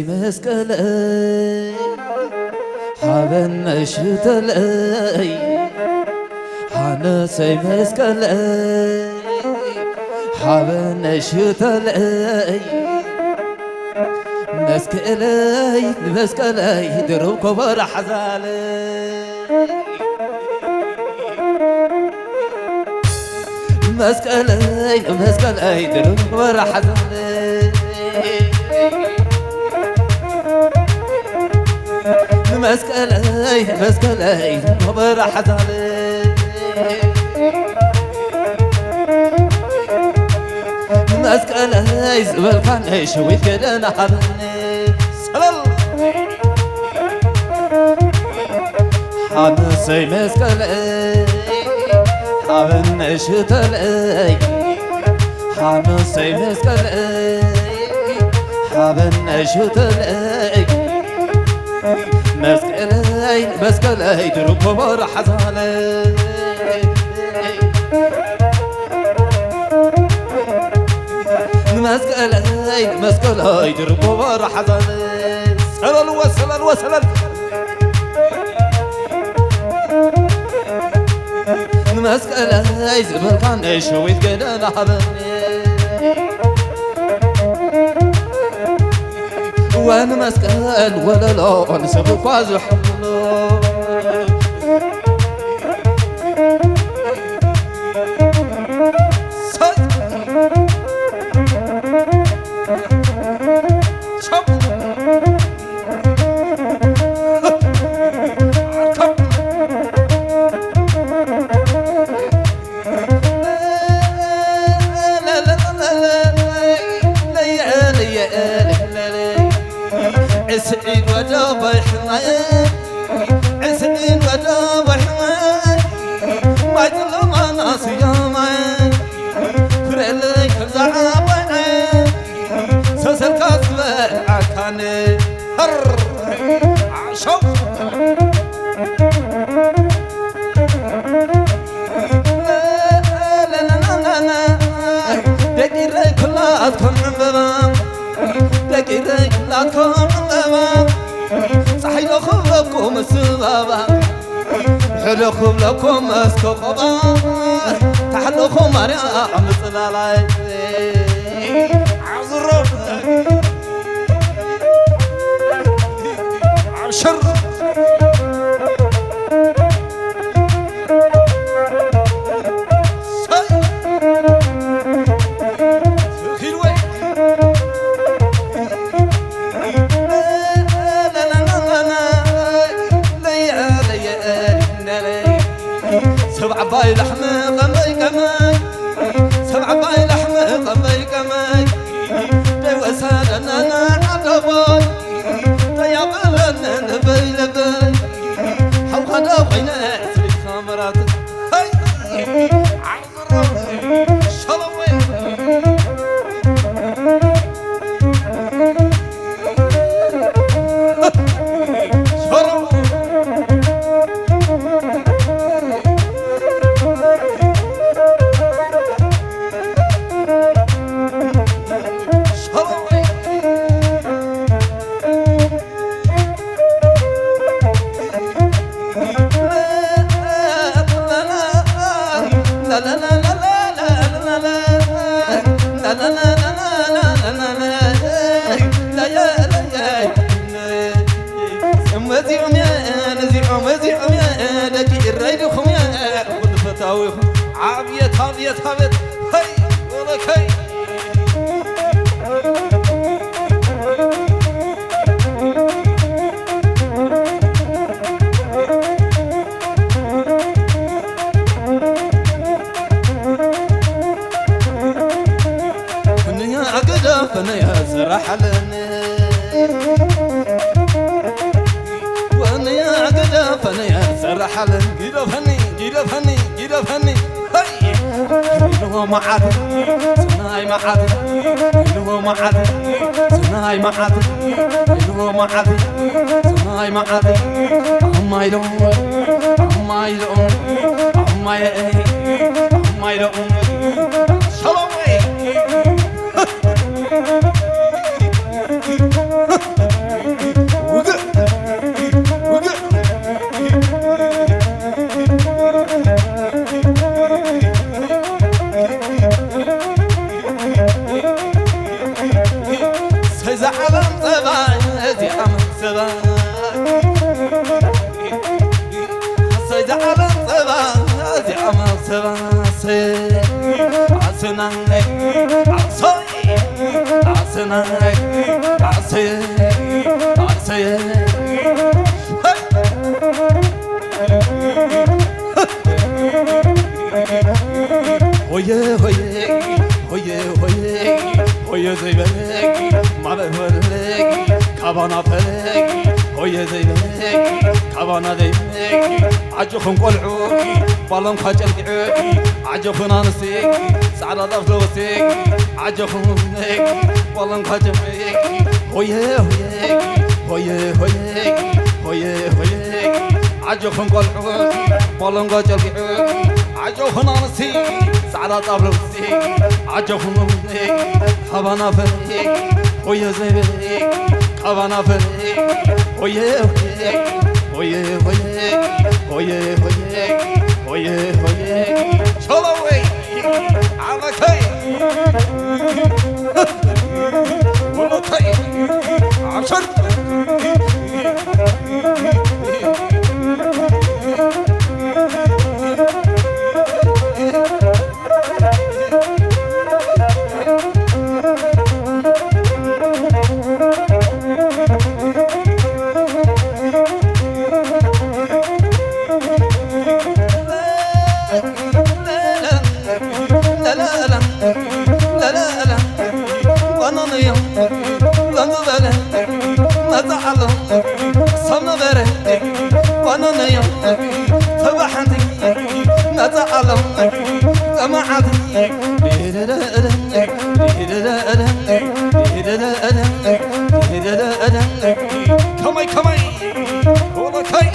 መስቀለይ ሓበነ ሽተለይ፣ ሓነሰይ መስቀለይ ሓበነ ሽተለይ፣ መስቀለይ ንመስቀለይ ድርብ ከበሮ ሓዛለይ። መስቀለይ መስቀለይ ድርብ ወራሓዘለይ፣ መስቀለይ መስቀለይ ወራሓዘለይ፣ መስቀለይ ዝበልካኒ ሸዊት ገደና ሃበኒ። ሰለል ሓነሰይ መስቀለይ ሓበነ ሽተለይ፣ ሓነሰይ መስቀለይ ሓበነ ሽተለይ፣ መስቀለይ መስቀለይ ድርብ ከበሮ ሓዛለይ። ንመስቀለይ ንመስቀለይ ድርብ ከበሮ ሓዛለይ። ሰለልዎ ሰለልዎ ሰለል ንመስቀለይ ዝበልካኒ ሸዊት ገደና ሃበኒ። ወንመስቀል ወለሎ ንሰብ እኳ ዝሕብሎ። እስዒድ ወደ ባይ ሕማይ፣ እስዒድ ወደ ባይ ሕማይ፣ ማይ ጥልማና ስያማይ፣ ፍረለይ ከብዛ ዓባይ፣ ሰሰልካ ዝበልዓካኒ፣ ሀር፣ ዓሸው። ደቂረይ ኩላትኩም ዕምበባ፣ ደቂረይ ኩላትኩም ዕምበባ፣ ፀሓይ ዶ ክብለኩም ስባባ፣ ሕደ ክብለኩም እስከ ቆባ፣ ታሕለኹ ማርያም ፅላላይ። ዓዝሮ። ኣብሽር። ሰይ። ትኺድ ወይ። ሰብ ዓባይ ላሕሚ ቀመይ ቀመይ፣ ሰብ ዓባይ ላሕሚ ቀመይ ቀመይ፣ ደይ ወሰደና ዓደቦይ፣ ደይ ኣበለኒ ልበይ ልበይ፣ ሓውኻ ዶ ኮይነ ስሪትካ መራት፣ ሀይ! ዓዝሮ! ሸለሞይ! መዚኦም እየ፣ ነዚኦም መዚኦም እየ፣ ደቂ ኢረይ ድኹም እየ፣ ኩሉ ፈታዊኹም። ኣብየት፣ ኣብየት፣ ኣብየት፣ ሀይ፣ ወለከይ። ንያ ግደፍ፣ ንያ ስራሓለኒ። ወንያ ግደፈኒ፣ ሰርሓለን፣ ግደፈኒ፣ ግደፈኒ፣ ግደፈኒ። ሀይ! ኢልዎ መዓት፣ ስናይ መዓት፣ ኢልዎ መዓት፣ ስናይ መዓት፣ ኢልዎ መዓት፣ ስናይ መዓት። ኣማይ ዶ፣ ኣማይ ዶ፣ ኣማይ፣ ኣማይ ዶ፣ ሸሎሞይ። ሆየ ሆየ ሆየ ሆየ ሆየ ዘይበለኪ ማበል በለኪ ካባና ፈለኪ ሆየ ዘይበለኪ ካባና ዘይበለኪ ኣጆኹም ቆልዑ ባሎንኳ ጨልቂዑ ኣጆኹን ኣንስቲ ጻዕዳ ጣፍ ለበስቲ ኣጆኹም ባሎንኳ ጨልቂዑ ሆየ ሆየ ሆየ ሆየ ሆየ ሆየ ኣጆኹም ቆልዑ ባሎንኳ ጨልቂዑ ኣጆኹን ኣንስቲ ጻዕዳ ጣፍ ለበስቲ ኣጆኹም ካባና ፈለኪ ሆየ ዘይበለኪ ካባና ፈለኪ ሆየ ሆየ ሆየ ሆየ ሆየ ሆየ ሆየ ሆየ ሆየ ሾለወይ ዓመተይ ወለተይ ዓብሰር ከመይ ከመይ ወለታይ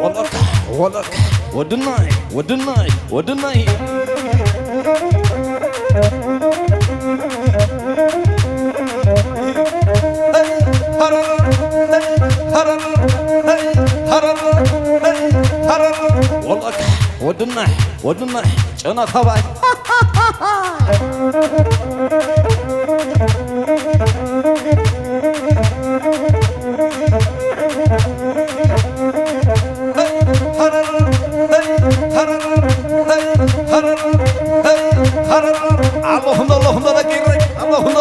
ወለካ ወለካ ወድናይ ወድናይ ወድናይ ወለካ ወድናይ ወድናይ ጨና ካባይ ኣለኹም ኣለኹም ደቂ ኣለኹም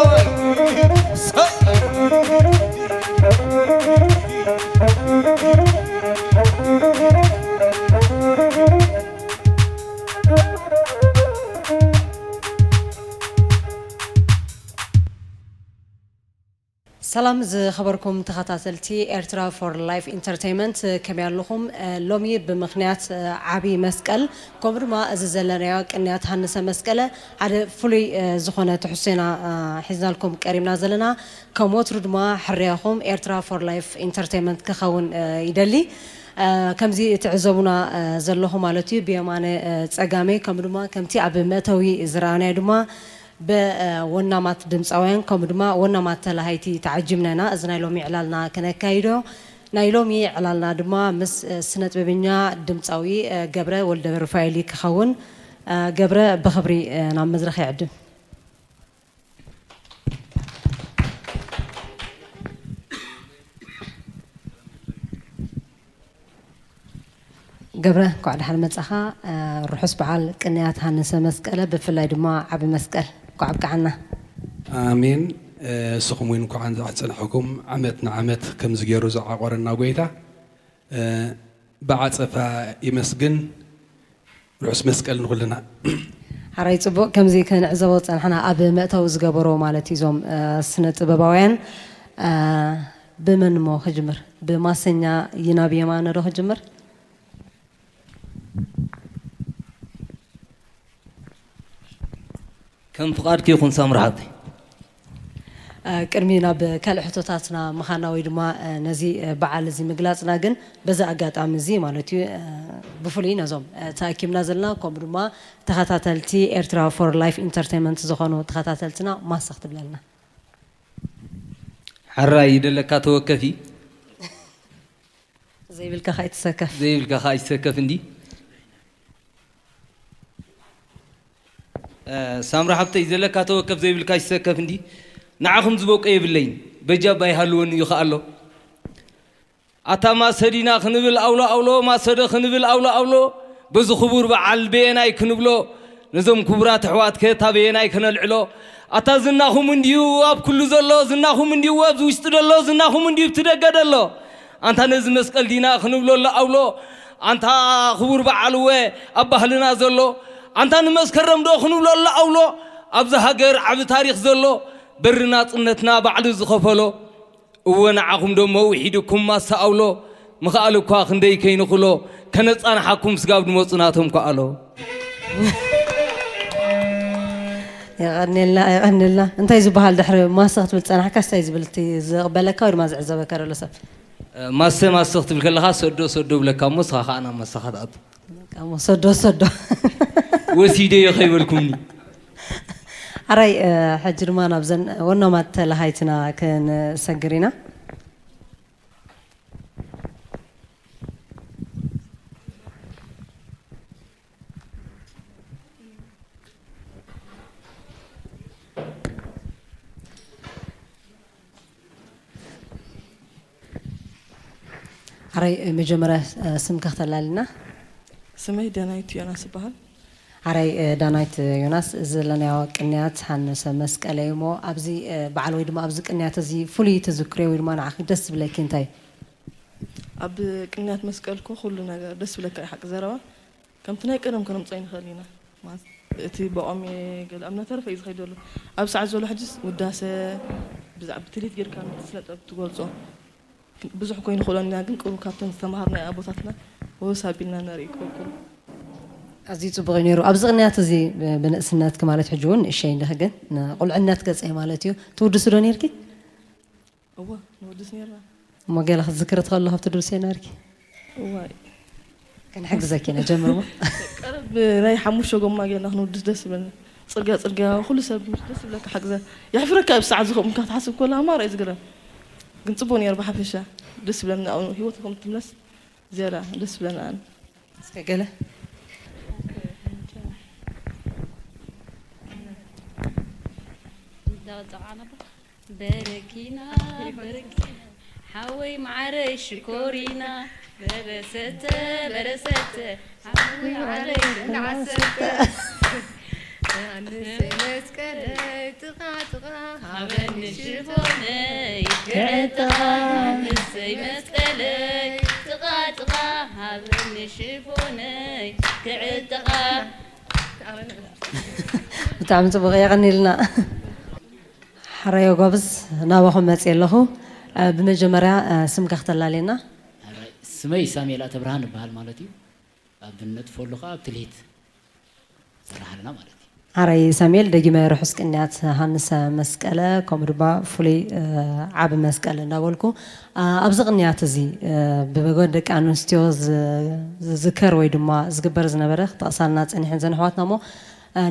ሰላም ዝኸበርኩም ተኸታተልቲ ኤርትራ ፎር ላይፍ ኢንተርቴይመንት፣ ከመይ ኣለኹም? ሎሚ ብምኽንያት ዓቢ መስቀል ከምኡ ድማ እዚ ዘለናዮ ቅንያት ሃንሰ መስቀለ ሓደ ፍሉይ ዝኾነ ትሕዝቶ ኢና ሒዝናልኩም ቀሪብና ዘለና። ከም ወትሩ ድማ ሕርያኹም ኤርትራ ፎር ላይፍ ኢንተርቴይመንት ክኸውን ይደሊ። ከምዚ ትዕዘቡና ዘለኹም ማለት እዩ፣ ብየማነ ጸጋመይ ከምኡ ድማ ከምቲ ኣብ መእተዊ ዝረኣናዮ ድማ ብወናማት ድምፃውያን ከምኡ ድማ ወናማት ተላሃይቲ ተዓጂብና ኢና እዚ ናይ ሎሚ ዕላልና ክነካይዶ። ናይ ሎሚ ዕላልና ድማ ምስ ስነ ጥበበኛ ድምፃዊ ገብረ ወልደ ሩፋኤል ክኸውን። ገብረ ብኽብሪ ናብ መድረኽ ይዕድም። ገብረ፣ እንኳዕ ደሓን መጻኻ። ርሑስ በዓል ቅንያት ሃንሰ መስቀለ፣ ብፍላይ ድማ ዓቢ መስቀል እንኳዕ ኣብቅዓና። ኣሜን። እስኹም እውን እንኳዕ ኣንጻሕ ጸንሐኩም። ዓመት ንዓመት ከምዚ ገይሩ ዝዓቆረና ጎይታ ብዓጸፋ ይመስግን። ርሑስ መስቀል ንኹልና። ሓራይ ጽቡቕ፣ ከምዚ ክንዕዘቦ ዝጸናሕና ኣብ መእተዊ ዝገበሮ ማለት እዩ፣ እዞም ስነ ጥበባውያን። ብመን እሞ ክጅምር? ብማሰኛ ይናብ የማነ ዶ ክጅምር? ከም ፍቓድኪ ይኹን ሳምሪ ሓብተይ። ቅድሚ ናብ ካልእ ሕቶታትና ምኻና ወይ ድማ ነዚ በዓል እዚ ምግላጽና ግን በዚ ኣጋጣሚ እዚ ማለት እዩ ብፍሉይ ነዞም ተኣኪብና ዘለና ከምኡ ድማ ተኸታተልቲ ኤርትራ ፎር ላይፍ ኢንተርቴይመንት ዝኾኑ ተኸታተልትና ማሰኽ ትብለልና። ሓራይ ይደለካ ተወከፊ ዘይብልካ ከኣ ይትሰከፍ። ዘይብልካ ከኣ ይትሰከፍ እንዲ። ሳምራ ሓብተይ ዘለካ ተወከፍ ዘይብልካ ይሰከፍ እንዲ ንዓኹም ዝበቆ የብለይን በጃ ባይሃልወን እዩ ከኣሎ ኣታ ማሰ ዲና ክንብል ኣውሎ ኣውሎ ማሰዶ ክንብል ኣውሎ ኣውሎ በዚ ክቡር በዓል በየናይ ክንብሎ ነዞም ክቡራት ኣሕዋትከ እታ በየናይ ከነልዕሎ ኣታ ዝናኹም እንድዩ ኣብ ኩሉ ዘሎ ዝናኹም እንድዩ ኣብዚ ውሽጢ ደሎ ዝናኹም እንድዩ ብቲ ደገ ደሎ ኣንታ ነዚ መስቀል ዲና ክንብሎ ኣሎ ኣውሎ ኣንታ ክቡር በዓል እወ ኣብ ባህልና ዘሎ ኣንታ ንመስከረም ዶ ክንብሎ ኣሎ ኣውሎ ኣብዚ ሃገር ዓቢ ታሪኽ ዘሎ በሪ ናጽነትና ባዕሉ ዝኸፈሎ እወ ንዓኹም ደሞ ውሒድኩም ማሳ ኣውሎ ምኽኣል እኳ ክንደይ ከይንኽሎ ከነጻንሓኩም ስጋብ ድመጹ ናቶም ከኣሎ የቐንልና የቐንልና እንታይ ዝበሃል ድሕሪ ማሰ ክትብል ፀናሕካ ስታይ ዝብል እቲ ዝቕበለካ ወይ ድማ ዝዕዘበካ ዘሎ ሰብ ማሰ ማሰ ክትብል ከለኻ ሰዶ ሰዶ ብለካ እሞ ስኻ ከዓ ናብ ማሳኻ ትኣቱ እሞ ሰዶ ሰዶ ወሲደዮ ከይበልኩምኒ ኣራይ ሕጂ ድማ ናብዘን ወናማት ተለሃይትና ክንሰግር ኢና ኣራይ መጀመርያ ስምካ ክተላልና ስመይ ደናይት ዮናስ ይበሃል። ኣራይ ዳናይት ዮናስ እዚ ዘለናዮ ቅንያት ሃነሰ መስቀለ እዩ እሞ ኣብዚ በዓል ወይ ድማ ኣብዚ ቅንያት እዚ ፍሉይ ትዝክርዮ ወይ ድማ ንዓኺ ደስ ዝብለኪ እንታይ እዩ? ኣብ ቅንያት መስቀል እኮ ኩሉ ነገር ደስ ዝብለካ እዩ ሓቂ ዘረባ ከምቲ ናይ ቀደም ከነምፅኦ ኣይንኽእል ኢና ማለት እቲ ብቆም ገለ ኣብ እናተረፈ እዩ ዝኸይድ ዘሎ ኣብ ሰዓት ዘሎ ሕጅስ ውዳሰ ብዛዕባ ትልሂት ጌርካ ነቲ ስነ ጥበብ ትገልፆ ብዙሕ ኮይኑ ክእለና ግን ቅሩብ ካብተን ዝተምሃርናዮ ኣቦታትና ወስ ኣቢልና ነርኢ ክበኩሉ ኣዝዩ ጽቡቕ እዩ ነይሩ ኣብዚ ቅንያት እዚ ብንእስነትኪ ማለት ሕጂ እውን ንእሸይ እንዲኺ ግን ንቁልዕነት ገጸይ ማለት እዩ ትውድሲ ዶ ነይርኪ እወ ንወድስ ነርና እሞ ገለ ክትዝክሪ ትኸሎ ካብቲ ድርሲ ነርኪ እዋይ ክንሕግዘኪ ኢና ጀምርሞ ቀረብ ናይ ሓሙሽተ ጎማ ጌርና ክንውድስ ደስ ይብለና ጽርግያ ጽርግያ ኩሉ ሰብ ምስ ደስ ይብለካ ሓግዘ የሕፍረካ ኣብ ሰዓት ዝኸምካ ትሓስብ ኮላ ኣማራ እዩ ዝግረም ግን ጽቡቅ ነይሩ ብሓፈሻ ደስ ይብለና ኣብ ህይወት ከም ትምለስ ዝያዳ ደስ ይብለና ኣነ እስከ ገለ በረኪና በረኪና ሓወይ ማዓረይ ሽኮሪና በረሰተ በረሰተ ሓወይ ማዓረይ እንዳዓሰተ ኣንሰይ መስቀለይ ጥቓ ጥቓ ሃበኒ ሽፎነይ ክዕጥቓ ኣንሰይ መስቀለይ ጥቓ ጥቓ ሃበኒ ሽፎነይ ክዕጥቓ ብጣዕሚ ጽቡቕ የቐኒልና ሓራዮ ጎብዝ ናባኹም መፅእ ኣለኹ ብመጀመርያ ስምካ ክተላልየና ስመይ ሳሙኤል ኣተብርሃን እበሃል ማለት እዩ ኣብ ንነጥፈሉ ከዓ ኣብ ትልሂት ዝሰርሓልና ማለት እዩ ሓራይ ሳሙኤል ደጊመ ርሑስ ቅንያት ሃንሰ መስቀለ ከምኡ ድማ ፍሉይ ዓቢ መስቀል እንዳበልኩ ኣብዚ ቅንያት እዚ ብበጎን ደቂ ኣንስትዮ ዝዝከር ወይ ድማ ዝግበር ዝነበረ ክጠቕሳልና ፀኒሐን ዘን ኣሕዋትና እሞ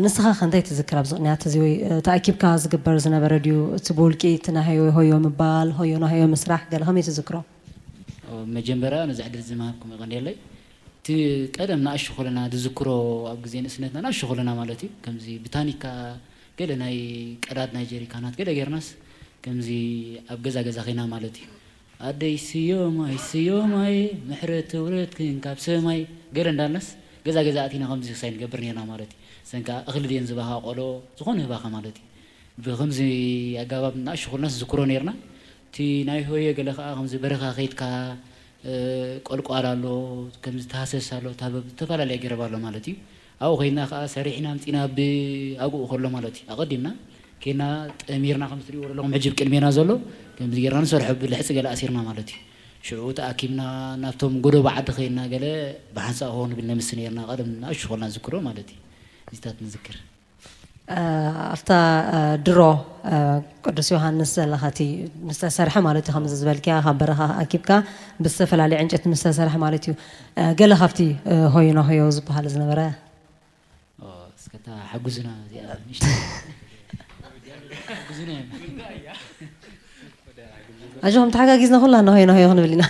ንስኻ ከ እንታይ ትዝክር ኣብዚ ቅንያት እዚ ወይ ተኣኪብካ ዝግበር ዝነበረ ድዩ እቲ ብውልቂ እቲ ናይ ሆዮ ሆዮ ምባል ሆዮ ናሆዮ ምስራሕ ገለ ከመይ ትዝክሮ መጀመርያ ነዚ ዕድል ዝምሃብኩም ይቐንየለይ እቲ ቀደም ንኣሽኹ ከለና ዝዝክሮ ኣብ ግዜ ንእስነትና ንኣሽኹ ከለና ማለት እዩ ከምዚ ብታኒካ ገለ ናይ ቀዳድ ናይ ጀሪካናት ገለ ጌርናስ ከምዚ ኣብ ገዛ ገዛ ኸይና ማለት እዩ ኣደይ ስዮማይ ስዮማይ ምሕረት ትውረድክን ካብ ሰማይ ገለ እንዳልናስ ገዛ ገዛ ኣቲና ከምዚ ክሳይ ንገብር ነርና ማለት እዩ ሰን ከዓ እኽሊ ድየን ዝባኻ ቆሎ ዝኾነ ህባኻ ማለት እዩ ብኸምዚ ኣጋባብ እናእሽኹልናስ ዝዝክሮ ነርና እቲ ናይ ሆየ ገለ ከዓ ከምዚ በረኻ ከይድካ ቆልቋል ኣሎ ከምዚ ተሃሰስ ኣሎ ተሃበብ ዝተፈላለየ ገረብ ኣሎ ማለት እዩ ኣብኡ ኮይና ከዓ ሰሪሕና ኣምፂና ብኣግኡ ከሎ ማለት እዩ ኣቐዲምና ኬና ጠሚርና ከም ትሪእዎ ዘለኹም ሕጂ ብቅድሜና ዘሎ ከምዚ ጌርና ንሰርሖ ብልሕፂ ገለ ኣሲርና ማለት እዩ ሽዑ ተኣኪብና ናብቶም ጎደቦ ዓዲ ከይና ገለ ብሓንሳእ ሆ ንብል ነምስ ነርና ቀደም ንኣሽኾልና ዝክሮ ማለት እዩ እዚታት ንዝክር ኣብታ ድሮ ቅዱስ ዮሃንስ ዘለኻቲ ምስተሰርሐ ማለት እዩ ከምዚ ዝበልክያ ካብ በረኻ ኣኪብካ ብዝተፈላለየ ዕንጨት ምስተሰርሐ ማለት እዩ ገለ ካብቲ ሆይኖ ሆዮ ዝበሃል ዝነበረ እስከታ ሓጉዝና እዚኣ ንሽተ ሓጉዝና ኣጆኹም ተሓጋጊዝና ኩላና ሆይኖ ሆዮ ክንብል ኢና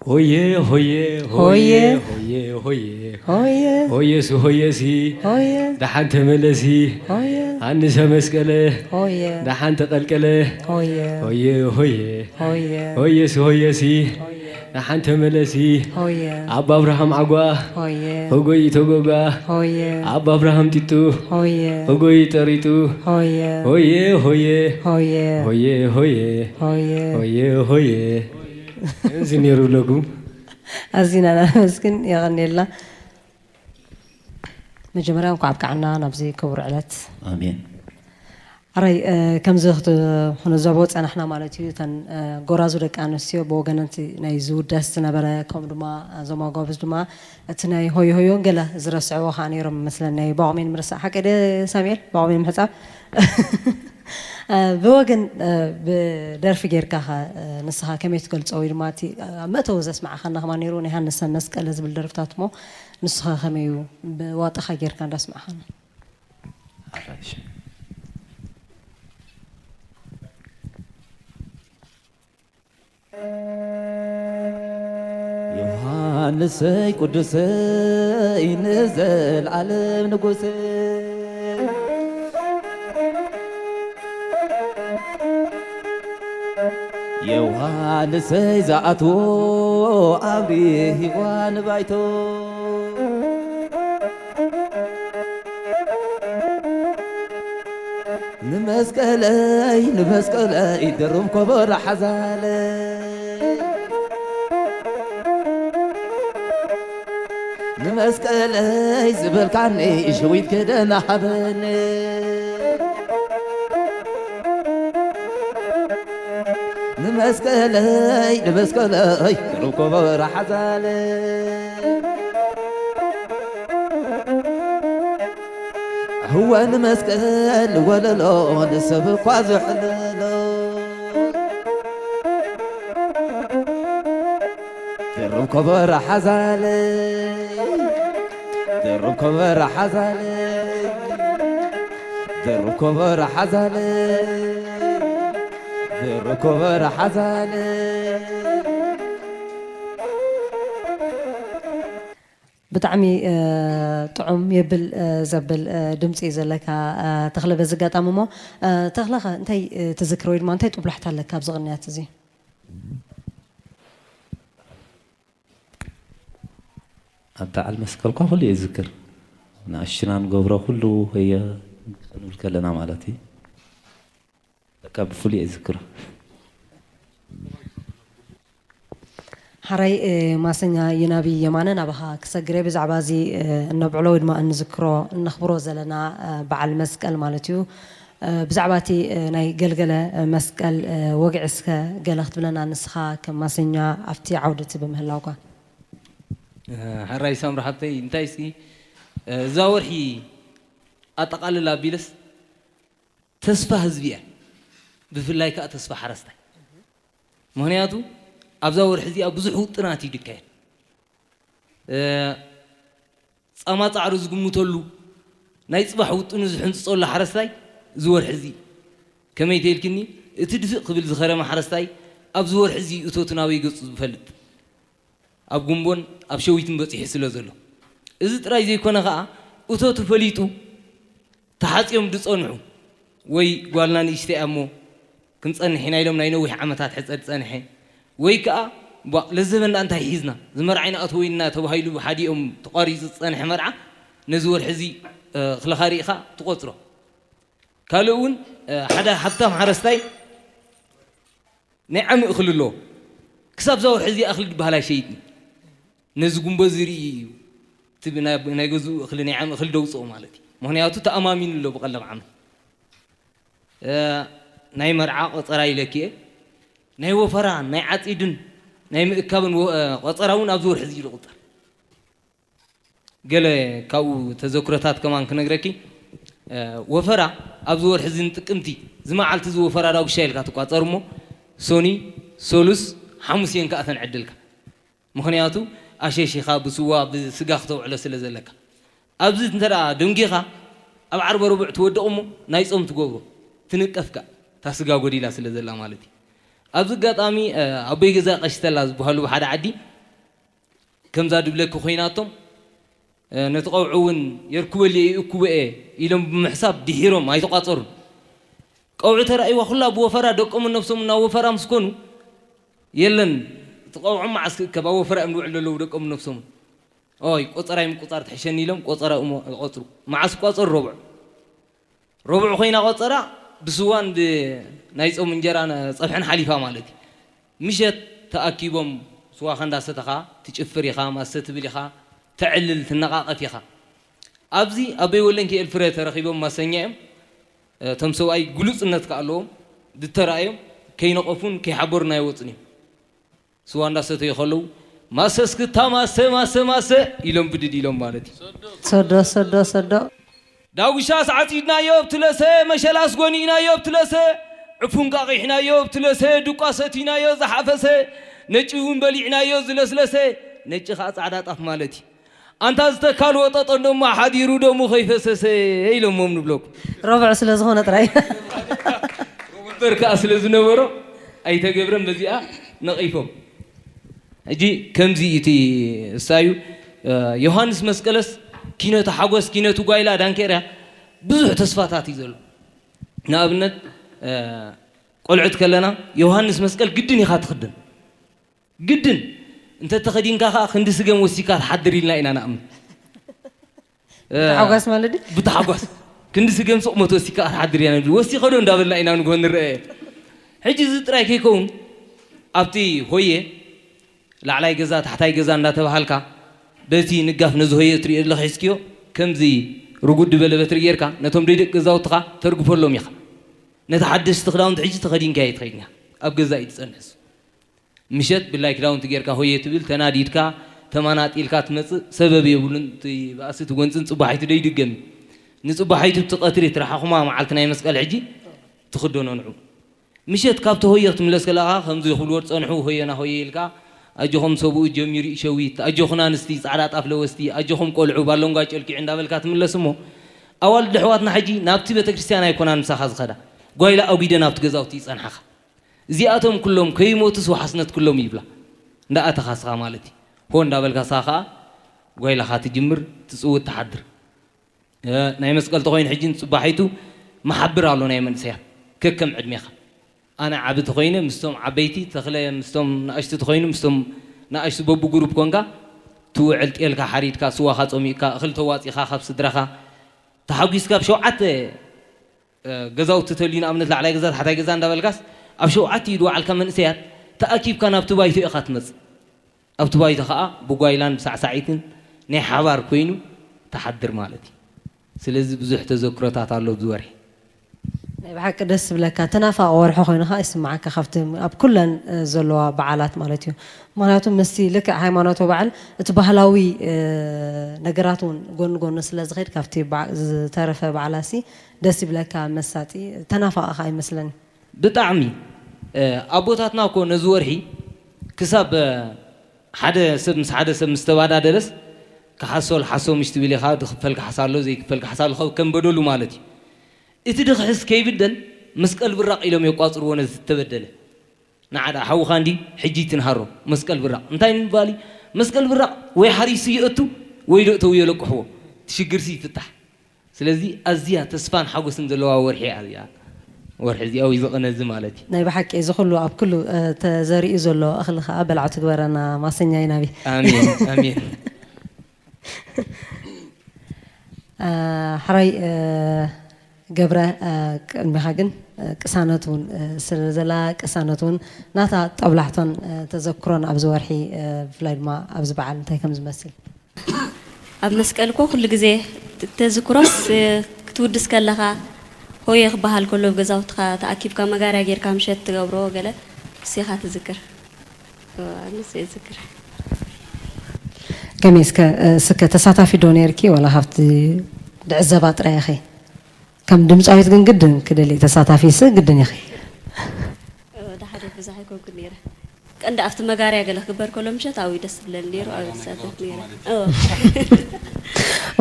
ሆየ ሆየ ሆየ። ሆየ ሆየ ሆየ ሆየሱ ሆየሲ ሆየ ደሓን ተመለሲ ሆየ ኣንሰ መስቀለ ሆየ ደሓን ተቐልቀለ ሆየ ሆየ ሆየ ሆየ ሆየሱ ሆየሲ ደሓን ተመለሲ ሆየ ኣባ ኣብርሃም ዓጓ ሆየ ሆጎይ ተጎጓ ሆየ ኣባ ኣብርሃም ጢጡ ሆየ ሆጎይ ጠሪጡ ሆየ ሆየ ሆየ ሆየ ሆየ ሆየ ሆየ ሆየ ሆየ እዚ ነይሩ ኣለኩም ኣዚና ነመስግን። የቐንየልና። መጀመርያ እንኳዕ ኣብቅዓና ናብዚ ክቡር ዕለት። ኣሜን። ኣራይ ከምዚ ክትንዘቦ ፀናሕና ማለት እዩ። እተን ጎራዙ ደቂ ኣንስትዮ ብወገነን እቲ ናይ ዝውደስ ዝነበረ፣ ከምኡ ድማ እዞም ኣጓብዝ ድማ እቲ ናይ ሆዮ ሆዮን ገለ ዝረስዕዎ ከዓ ነይሮም መስለኒ። ናይ ባቑሜን ምርሳዕ ሓቂ ደ ሳሙኤል? ባቑሜን ምሕፃብ ብወገን ብደርፊ ጌርካ ኸ ንስኻ ከመይ ትገልፆ? ወይ ድማ እቲ ኣብ መእተዊ ዘስማዕኻና ከማ ነይሩ ናይ ሃንሰ መስቀለ ዝብል ደርፍታት እሞ ንስኻ ከመይ እዩ ብዋጣኻ ጌርካ እንዳስማዕኻና? ኣራሽ ዮሃንሰይ ቅዱሰይ ንዘልዓለም ንጉሰይ ዮሃንሰይ ዝኣትዎ ኣብሪህዋ ንባይቶ ንመስቀለይ ንመስቀለይ ድርብ ኮቦ ራሓዛለ ንመስቀለይ ዝበልካኒ ሸዊት ክደና ሃበኒ ንመስቀለይ ንመስቀለይ ድርብ ኮቦ ራሓዛለ እወ ንመስቀል ወለሎ ንሰብ እኳ ዝሕለሎ ድርብ ኮበራ ሓዛለ ድርብ ኮበራ ሓዛለ ድርብ ኮበራ ሓዛለ ድርብ ኮበራ ሓዛለ ብጣዕሚ ጥዑም የብል ዘብል ድምፂ እዩ ዘለካ ተኽለ። በዚ ኣጋጣሚ እሞ ተኽለኸ እንታይ ትዝክር ወይ ድማ እንታይ ጥብላሕታ ኣለካ ኣብዚ ቅንያት እዚ? ኣብ በዓል መስቀል እኳ ኩሉ እየ ዝዝክር። ንኣሽና ንገብሮ ኩሉ እየ ክንብል ከለና ማለት እዩ። በቃ ብፍሉይ እየ ዝዝክሮ። ሓራይ ማሰኛ ይናቢ የማነ ናባኻ ክሰግረ ብዛዕባ እዚ እነብዕሎ ወይ ድማ እንዝክሮ እነኽብሮ ዘለና በዓል መስቀል ማለት እዩ። ብዛዕባ እቲ ናይ ገልገለ መስቀል ወግዒ እስከ ገለ ክትብለና ንስኻ ከም ማሰኛ ኣብቲ ዓውዲ እቲ ብምህላውካ። ሕራይ ሳምሪ ሓብተይ እንታይ እስኪ እዛ ወርሒ ኣጠቓልላ ኣቢለስ ተስፋ ህዝቢ እያ፣ ብፍላይ ከዓ ተስፋ ሓረስታይ። ምኽንያቱ ኣብዛ ወርሒ እዚኣ ብዙሕ ውጥናት እዩ ዝካየድ። ፃማ ፃዕሩ ዝግምተሉ ናይ ፅባሕ ውጥኑ ዝሕንፅፀሉ ሓረስታይ እዚ ወርሒ እዚ ከመይ ተይልክኒ እቲ ድፍእ ክብል ዝኸረመ ሓረስታይ ኣብዚ ወርሒ እዚ እቶቱ ናበይ ገፁ ዝፈልጥ ኣብ ጉንቦን ኣብ ሸዊትን በፂሑ ስለ ዘሎ እዚ ጥራይ ዘይኮነ ከዓ እቶቱ ፈሊጡ ተሓፂዮም ዝፀንሑ ወይ ጓልና ንእሽተይ እያ እሞ ክንፀንሕ ኢና ኢሎም ናይ ነዊሕ ዓመታት ሕፀ ዝፀንሐ ወይ ከዓ ቧ ለዘበ እንዳ እንታይ ሒዝና ዝመርዓ ኢና ኣትዎ ኢልና ተባሂሉ ሓዲኦም ተቋሪፁ ዝፀንሐ መርዓ ነዚ ወርሒ እዚ ክለኻ ርኢኻ ትቆፅሮ ካልእ እውን ሓደ ሃብታም ሓረስታይ ናይ ዓሚ እኽሊ ኣለዎ ክሳብ እዛ ወርሒ እዚ እኽሊ ዝበሃል ኣይሸይጥን ነዚ ጉንቦ ዝርኢ እዩ እቲ ናይ ገዝኡ እኽሊ ናይ ዓሚ እኽሊ ደውፅኦ ማለት እዩ ምኽንያቱ ተኣማሚኑ ኣሎ ብቐለብ ዓመት ናይ መርዓ ቆፀራ ኢለኪ እየ ናይ ወፈራ ናይ ዓፂድን ናይ ምእካብን ቆፀራ እውን ኣብዚ ወርሒ እዚ ዝቁፀር ገለ ካብኡ ተዘክሮታት ከማን ክነግረኪ ወፈራ ኣብዚ ወርሒ እዚ ንጥቅምቲ እዚ መዓልቲ እዚ ወፈራ ዳጉሻ ኢልካ ትቋፀር እሞ ሶኒ ሶሉስ ሓሙስ እየን ከኣ ተንዕድልካ ምኽንያቱ ኣሸሺኻ ብስዋ ብስጋ ክተውዕሎ ስለ ዘለካ ኣብዚ እንተ ደንጊኻ ኣብ ዓርበ ርቡዕ ትወድቕ እሞ ናይ ፆም ትገብሮ ትንቀፍካ እታ ስጋ ጎዲላ ስለ ዘላ ማለት እዩ ኣብዚ ኣጋጣሚ ኣቦይ ገዛ ቀሽተላ ዝበሃሉ ሓደ ዓዲ ከምዛ ድብለኪ ኮይናቶም፣ እ፣ ነቲ ቀውዒ እውን የርክበሉ እየ፣ ይእክቦ እየ ኢሎም ብምሕሳብ ድሒሮም ኣይተቋጸሩን። ቀውዒ ተራእይዋ ኩላ ብወፈራ ደቆምን ነብሶምን ናብ ወፈራ ምስ ኮኑ፣ የለን፣ እቲ ቀውዒ መዓስ ክእከብ፣ ኣብ ወፈራ እዮም ዝውዕሉ ዘለዉ ደቆምን ነብሶምን። ኦይ፣ ቆጸራይ ምቁጻር ትሕሸኒ ኢሎም ቆጸራ እሞ ይቆጽሩ። መዓስ ይቋጸሩ? ረቡዕ። ረቡዕ ኮይና ቆጸራ ብስዋን ብ-፣ ናይ ጾም እንጀራ ነ-፣ ጸብሕን ሓሊፋ ማለት እዩ። ምሸት ተኣኪቦም ስዋኻ እንዳሰተኻ ትጭፍር ኢኻ፣ ማሰ ትብል ኢኻ፣ ተዕልል፣ ትነቓቐፍ ኢኻ። ኣብዚ ኣቦይ ወለንኪኤል ፍረ ተረኺቦም ማሰኛ እዮም። እቶም ሰብኣይ ግሉጽነት ከኣ ኣለዎም። ዝተራእዮም ከይነቐፉን ከይሓበሩን ኣይወጹን እዮም። ስዋ እንዳሰተዩ ከለዉ፣ "ማሰ እስክታ፣ ማሰ፣ ማሰ፣ ማሰ" ኢሎም ብድድ ኢሎም ማለት እዩ። ሰዶ፣ ሰዶ፣ ሰዶ። "ዳጉሻስ ዓጺድናዮ ኣብቲ ለሰ፣ መሸላስ ጎኒእናዮ ኣብቲ ለሰ፣ ዕፉን ቃቒሕናዮ ኣብቲ ለሰ፣ ዱቋ ሰቲናዮ ዝሓፈሰ፣ ነጪ እውን በሊዕናዮ ዝለስለሰ፣ ነጪ ኸኣ ጻዕዳ ጣፍ" ማለት እዩ። "ኣንታ ዝተካል ወጠጦ እንደሞ ሓዲሩ ደሙ ከይፈሰሰ" ኢሎሞም ንብለኩም። ረቡዕ ስለ ዝኾነ ጥራይ። ረቡዕ እምበር ከኣ ስለ ዝነበሮ ኣይተገብረን፣ በዚኣ ነቒፎም። ሕጂ ከምዚ እዩ እቲ እሳዩ፣ እ፣ ዮሃንስ መስቀለስ ኪነቱ ሓጎስ፣ ኪነቱ ጓይላ ዳንኬርያ ብዙሕ ተስፋታት እዩ ዘሎ። ንኣብነት፣ እ፣ ቆልዑት ከለና ዮሃንስ መስቀል ግድን ኢኻ ትኽድን። ግድን እንተ ተኸዲንካ ኸኣ ክንዲ ስገም ወሲካ ትሓድር ኢልና ኢና ንኣምን። እ፣ ብታሕጓስ ማለት ድዩ? ብታሕጓስ። ክንዲ ስገም ሱቕ ሞት ወሲካ ትሓድር ኢና ንብል። ወሲኸ ዶ እንዳበልና ኢና ንግሆ ንረአ። ሕጂ እዚ ጥራይ ከይከውን ኣብቲ ሆየ ላዕላይ ገዛ ታሕታይ ገዛ እንዳተባሃልካ በቲ ንጋፍ ነዚ ሆየ ትሪኦ ዘለኻ ሒዝክዮ ከምዚ ርጉድ ዝበለ በትሪ ጌርካ ነቶም ደይ ደቂ ገዛውትኻ ተርግፈሎም ኢኻ። ነቲ ሓደሽቲ ክዳውንቲ ሕጂ ተኸዲንካዮ ኣይትኸይድን ኢኻ። ኣብ ገዛ እዩ ትጸንሕስ። ምሸት ብላይ ክዳውንቲ ጌርካ ሆየ ትብል፣ ተናዲድካ፣ ተማናጢልካ ትመጽእ፣ ሰበብ የብሉን። እቲ ባእሲ፣ እቲ ጎንጽን ጽባሒቱ ደይድገም እዩ። ንጽባሒቱ እቲ ቀትሪ፣ እቲ ረሓኹማ መዓልቲ ናይ መስቀል ሕጂ ትኽደኖ ንዑ። ምሸት ካብቲ ሆየ ክትምለስ ከለኻ፣ ከምዚ ክብልዎ ዝጸንሑ፣ ሆየና ሆየ ኢልካ፣ ኣጆኹም ሰብኡ ጀሚሩ እዩ ሸዊት፣ ኣጆኹም ኣንስቲ ጻዕዳ ጣፍ ለበስቲ፣ ኣጆኹም ቆልዑ ባሎንጓ ጨልኪዑ እንዳበልካ ትምለስ እሞ፣ ኣዋልድ ኣሕዋትና ሕጂ ናብቲ ቤተክርስትያን ኣይኮናን ምሳኻ ዝኸዳ፣ ጓይላ ኣጒደ ናብቲ ገዛውቲ ይጸንሓኻ። እዚኣቶም ኩሎም ከይሞቱስ ወሓስነት ኩሎም ይብላ። እንዳኣተኻ ስኻ ማለት እዩ። ሆ እንዳበልካ ስኻ ኸኣ ጓይላኻ ትጅምር፣ ትጽውት፣ ትሓድር። እ፣ ናይ መስቀል ተኾይኑ ሕጂ ንጽባሒቱ መሓብር ኣሎ ናይ መንእሰያት። ከከም ዕድሜኻ። ኣነ ዓቢ ተኾይነ ምስቶም ዓበይቲ፣ ተኽለ ምስቶም ንኣሽቱ ተኾይኑ ምስቶም ንኣሽቱ በብጉሩፕ ኮንካ ትውዕል፣ ጤልካ ሓሪድካ፣ ስዋኻ ጾሚእካ፣ እኽሊ ተዋጺኻ ካብ ስድራኻ ተሓጒስካ ኣብ ሸውዓተ እ፣ ገዛውቲ ተልዩ ንኣብነት ላዕላይ ገዛ ታሕታይ ገዛ እንዳበልካስ ኣብ ሸውዓተ ኢድ ወዓልካ መንእሰያት ተኣኪብካ ናብቲ ባይቶ ኢኻ ትመጽእ። ኣብቲ ባይቶ ኸኣ ብጓይላን ብሳዕሳዒትን ናይ ሓባር ኮይኑ ትሓድር ማለት እዩ። ስለዚ ብዙሕ ተዘክሮታት ኣሎ ኣብዚ ወርሒ። ናይ ብሓቂ ደስ ዝብለካ ተናፋቒ ወርሒ ኮይኑ ኸኣ ይስምዓካ ካብቲ ኣብ ኩለን፣ እ፣ ዘለዋ በዓላት ማለት እዩ። ምኽንያቱ ምስቲ ልክዕ ሃይማኖታዊ በዓል እቲ ባህላዊ፣ እ፣ ነገራት እውን ጎኒ ጎኒ ስለ ዝኸይድ ካብቲ በዓ-፣ ዝተረፈ በዓላሲ ደስ ይብለካ መሳጢ፣ ተናፋቒ ኸኣ ይመስለኒ። ብጣዕሚ፣ እ፣ ኣቦታትና እኮ ነዚ ወርሒ ክሳብ፣ እ፣ ሓደ ሰብ ምስ ሓደ ሰብ ምስ ተባዳደለስ፣ ክሓሶ ልሓሶ ምሽ ትብል ኢኻ፣ ዝኽፈል ክሓስ ኣሎ፣ ዘይክፈል ክሓስ ኣሎ፣ ከም በደሉ ማለት እዩ። እቲ ድኽሕስ ከይብደል መስቀል ብራቕ ኢሎም የቋጽርዎ ነዚ ዝተበደለ። ንዓዳ ሓውኻ እንዲ ሕጂ ትንሃሮ መስቀል ብራቕ። እንታይ ንምባል እዩ? መስቀል ብራቕ ወይ ሓሪሱ ይእቱ ወይ ደእተው የለቅሕዎ። እቲ ሽግርሲ ይፍታሕ። ስለዚ ኣዝያ ተስፋን ሓጎስን ዘለዋ ወርሒ እያ እዚኣ። ወርሒ እዚኣ ወይ እዚ ቅነ እዚ ማለት እዩ። ናይ ብሓቂ እዚ ኩሉ ኣብ ኩሉ፣ እ፣ ተዘሪኡ ዘሎ እኽሊ ኸኣ በላዕቱ ግበረና ማሰኛይ ናቢ። ኣሜን፣ ኣሜን። እ፣ ሕራይ፣ እ፣ ገብረ፣ እ፣ ቅድሚኻ ግን፣ እ፣ ቅሳነት እውን፣ እ፣ ስለ ዘላ ቅሳነት እውን ናታ ጦብላሕቶን፣ እ፣ ተዘክሮን ኣብዚ ወርሒ፣ እ፣ ብፍላይ ድማ ኣብዚ በዓል እንታይ ከም ዝመስል ኣብ መስቀል እኮ ኩሉ ግዜ ት-፣ ተዝክሮስ፣ እ፣ ክትውድስ ከለኻ ሆየ ክበሃል ከሎ ኣብ ገዛውትኻ ተኣኪብካ መጋርያ ጌርካ ምሸት ትገብሮ ገለ ንሱ ኢኻ ትዝክር። እ፣ ኣነስ እየ ዝዝክር። ከመይ እስከ፣ እ፣ እስከ ተሳታፊ ዶ ነይርኪ ዋላ ካብቲ ድዕዘባ ጥራይ ኢኺ? ከም ድምጻዊት ግን ግድን ክደሊ ተሳታፊ ስ ግድን ኢኺ። እ፣ ደሓደ ብዙሕ ኣይኮንኩን ነይረ። ቀንዲ ኣብቲ መጋርያ ገለ ክግበር ከሎ ምሸት ኣብኡ ደስ ዝብለኒ ነይሩ፣ ኣብኡ ዝሳተፍ ነይረ። እ።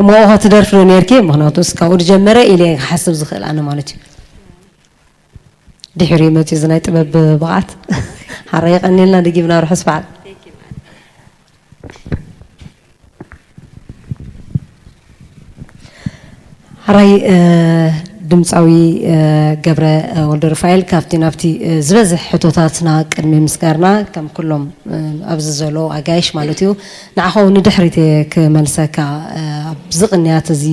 እሞ ኣብኡ ትደርፊ ዶ ነይርኪ? ምኽንያቱ እስካብኡ ዝጀመረ ኢለ እየ ክሓስብ ዝኽእል ኣነ ማለት እዩ። ድሕሪኡ መፂኡ እዚ ናይ ጥበብ ብቕዓት። ሓራ የቐንየልና፣ ደጊምና ርሑስ በዓል። Thank you, man. ራይ ድምፃዊ ገብረ ወልደ ሩፋኤል፣ ካብቲ ናብቲ ዝበዝሕ ሕቶታትና ቅድሚ ምስጋርና፣ ከም ኩሎም ኣብዚ ዘለዉ ኣጋይሽ ማለት እዩ፣ ንዓኻ እውን ንድሕሪት እየ ክመልሰካ። ኣብዚ ቅንያት እዚ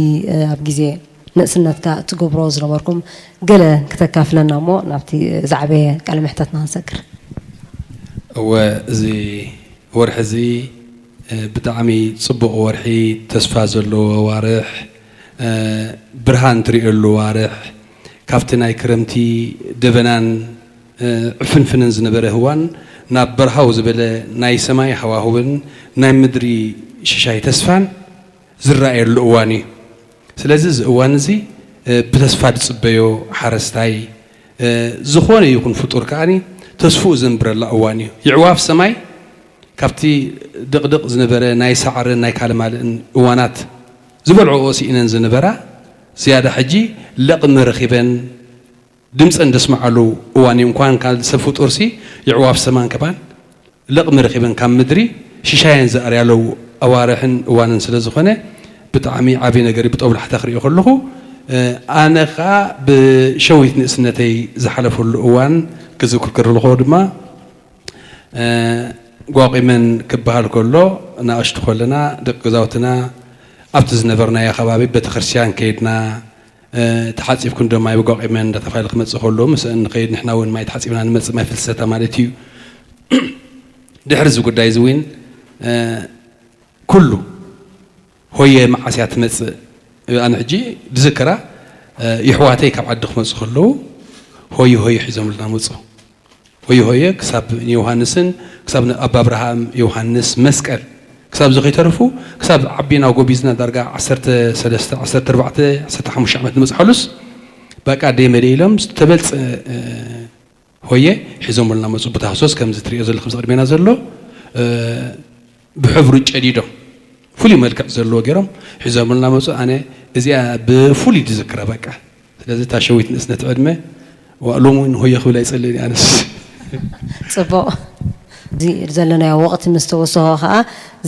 ኣብ ግዜ ንእስነትካ ትገብሮ ዝነበርኩም ገለ ክተካፍለና እሞ ናብቲ ዝዓበየ ቃለ መሕተትና ክንሰግር። እወ፣ እዚ ወርሒ እዚ ብጣዕሚ ጽቡቕ ወርሒ፣ ተስፋ ዘለዎ ኣዋርሕ፣ ብርሃን ትርእየሉ ኣዋርሕ፣ ካብቲ ናይ ክረምቲ ደበናን ዕፍንፍንን ዝነበረ ህዋን ናብ በርሃው ዝበለ ናይ ሰማይ ሃዋህውን ናይ ምድሪ ሽሻይ ተስፋን ዝረኣየሉ እዋን እዩ። ስለዚ እዚ እዋን እዚ ብተስፋ ዝጽበዮ ሓረስታይ፣ ዝኾነ ይኹን ፍጡር ከኣ ተስፍኡ ዘንብረላ እዋን እዩ። የዕዋፍ ሰማይ ካብቲ ድቕድቕ ዝነበረ ናይ ሳዕርን ናይ ካልማልእን እዋናት ዝበልዕኦ ስኢነን ዝነበራ ዝያዳ ሕጂ ለቕሚ ረኺበን ድምፀን ዘስምዓሉ እዋን እዩ። እንኳን ካብ ሰብ ፍጡርሲ የዕዋፍ ሰማን ከማን ለቕሚ ረኺበን ካብ ምድሪ ሽሻየን ዘእርያሉ ኣዋርሕን እዋንን ስለ ዝኾነ ብጣዕሚ ዓብዪ ነገር እዩ ብጦብላሕታ ክሪኦ ከለኹ። ኣነ ኸዓ ብሸዊት ንእስነተይ ዝሓለፈሉ እዋን ክዝክር ከለኹ ድማ ጓቒመን ክበሃል ከሎ ንኣሽቱ ከለና ደቂ ገዛውትና ኣብቲ ዝነበርናዮ ከባቢ ቤተክርስትያን ከይድና ተሓፂብኩ እንዶ ማይ ብጓቒመን እንዳተባሃለ ክመፅእ ከሎ ምስአን ንኸይድ ንሕና እውን ማይ ተሓፂብና ንመፅእ ማይ ፍልሰታ ማለት እዩ። ድሕሪ እዚ ጉዳይ እዚ እውን ኩሉ ሆየ መዓስ እያ ትመፅእ ኣነ ሕጂ ዝዝክራ የሕዋተይ ካብ ዓዲ ክመፁ ከለዉ ሆየ ሆየ ሒዞምልና መፁ። ሆየ ሆየ ክሳብ ንዮሃንስን ክሳብ ንኣባ ኣብርሃም ዮሃንስ መስቀል ክሳብ እዚ ከይተርፉ ክሳብ ዓቢና ጎቢዝና ዳርጋ ዓሰርተ ሰለስተ ዓሰርተ ኣርባዕተ ዓሰርተ ሓሙሽተ ዓመት ንመፅሓሉስ በቃ ደይ መደይ ኢሎም ዝተበልፀ ሆየ ሒዞምልና መፁ። ብታህሶስ ከምዚ ትሪኦ ዘለኹ ኣብዚ ቅድሜና ዘሎ ብሕብሩ ጨዲዶም ፍሉይ መልክዕ ዘለዎ ገይሮም ሒዞምልና መፁ። ኣነ እዚኣ ብፍሉይ ዝዝክራ በቃ ስለዚ እታ ሸዊት ንእስነት ዕድመ ዋ ሎም እውን ሆየ ክብል ኣይፅልን ኣነስ። ፅቡቕ። እዚ ዘለናዮ ወቕቲ ምስ ተወሰኸ ከዓ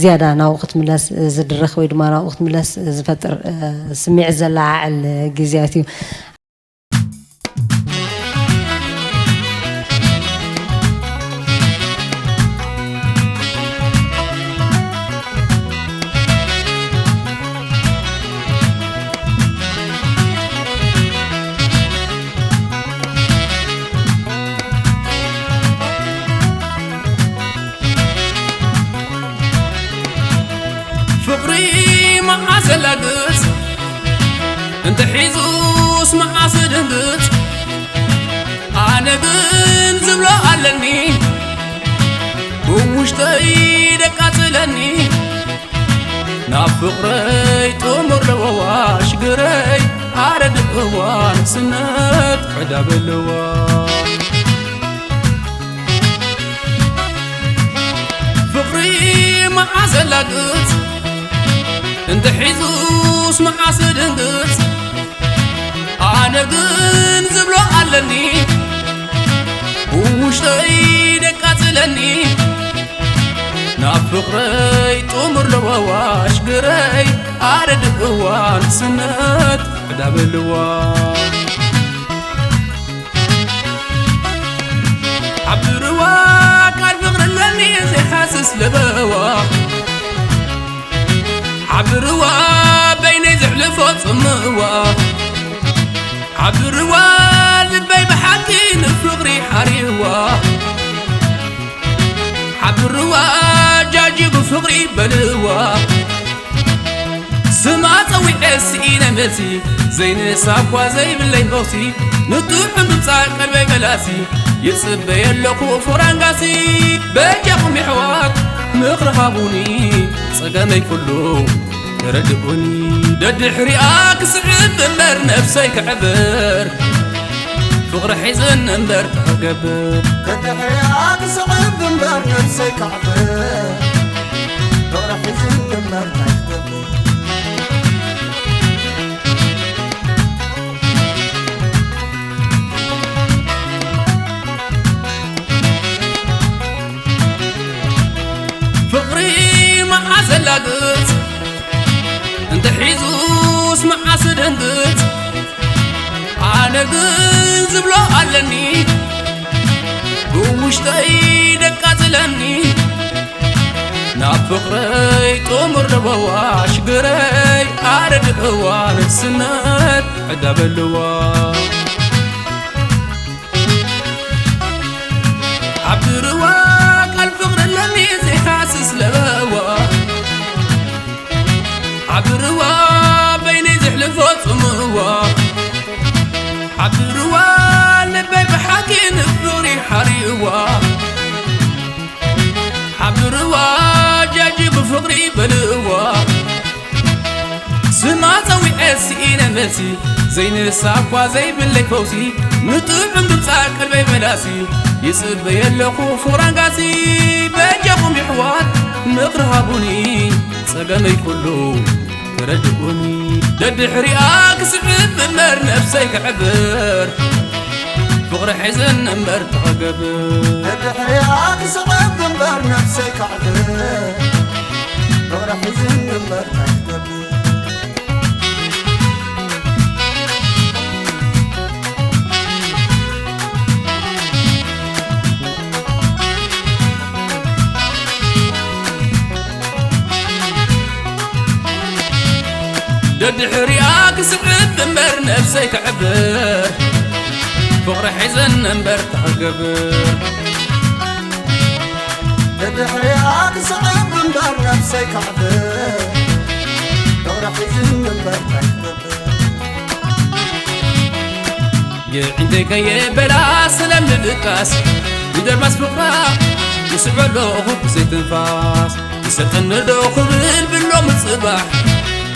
ዝያዳ ናብኡ ክትምለስ ዝድርኽ ወይ ድማ ናብኡ ክትምለስ ዝፈጥር ስምዒት ዘለዓዕል ግዜያት እዩ። ፍቕሪ መዓስ ዘላግጽ እንተ ሒዙስ መዓስ ድንግጽ ኣነ ግን ዝብሎ ኣለኒ ብውሽጠይ ደቃጽለኒ ናብ ፍቕረይ ጥሙር ለወዋ ሽግረይ ኣረድእዋ ንስነት ዕዳ በለዋ ፍቕሪ መዓስ ዘላግጽ እንተ ሒዙስ መዓስ ድንግጽ ኣነ ግን ዝብሎ ኣለኒ ውሽጠይ ደቃጽለኒ ናብ ፍቕረይ ጥሙር ለዋዋሽ ግረይ ኣረድእዋ ንስነት ዕዳ በልዋ ሓብርዋ ቃል ፍቕሪ ኣለኒ ዘይሓስስ ለበዋ ሓብርዋ በይነይ ዘሕልፎ ጽምእዋ ሓብርዋ ልበይ ብሓቂ ንፍቕሪ ሓሪዋ ሓብርዋ ጃጂ ብፍቕሪ በልዋ ስማ ጸዊዐ ስኢነ መልሲ ዘይንሳ እኳ ዘይብለይ ፈውሲ ንጥዑም ድምጻ ቀልበይ መላሲ ይጽበየ ኣለኹ ፍቕራንጋሲ በጃኹም የሕዋት ምኽሪ ሃቡኒ ጸገመይ ኩሉ ተረድኡኒ ደድሕሪኣ ክስዕብ እምበር ነብሰይ ክዕብር ፍቕሪ ሒዝን እምበር ተኸገብር ደድሕሪኣ ክስዕብ እምበር ነብሰይ ክዕብር ፍቕሪ ሒዝን እምበር ታይ ክገብር ፍቕሪ መዓስ ዘላግጽ እንተ ሒዙስ መዓስ ደንግጽ ኣነ ግን ዝብሎ ኣለኒ ብውሽጠይ ደቃጽለኒ ናብ ፍቕረይ ጥሙር ለበዋ ሽግረይ ኣረድእዋ ንእስነት ዕዳ በልዋ ሓብርዋ ቃል ፍቕሪ ኣለኒ ዘይሃስስ ለበዋ ሓብርዋ በይነይ ዘሕልፎ ጽምዋ ሓብርዋ ልበይ ብሓቂ ንፍቕሪ ሓሪዋ ሓብርዋ ጃጂ ብፍቕሪ በልዋ ስማ ጸዊዐ ስኢነ መልሲ ዘይንሳ እኳ ዘይብለይ ፈውሲ ንጥዑም ድምጻ ቀልበይ መላሲ ይጽበየ ኣለኹ ፍቕራንጋሲ በጃኹም ይሕዋት ምኽሪ ሃቡኒ ጸገመይ ኩሉ ተረድኡኒ ደድሕሪኣ ክስዕብ እምበር ነብሰይ ክዕብር ፍቕሪ ሒዝን እምበር ተኸገብር ደድሕሪኣ ክስዕብ እምበር ነብሰይ ክዕብር ፍቕሪ ሒዝን እምበር ተኸገብር ደድሕሪኣ ክስዕብ እምበር ነብሰይ ክዕብር ፍቕሪ ሒዘን እምበር ተኸገብር ደድሕሪኣ ክስዕብ እምበር ነብሰይ ክዕብር ፍቕሪ ሒዝን እምበር ተኸገብር የዒንተይ ከየበላ ሰለም ንድቃስ ይደርማስ ፍቕራ ይስዕበሎ እኹብ ብዘይትንፋስ ይሰልጠኒ ዶ ክብል ብሎ ምጽባሕ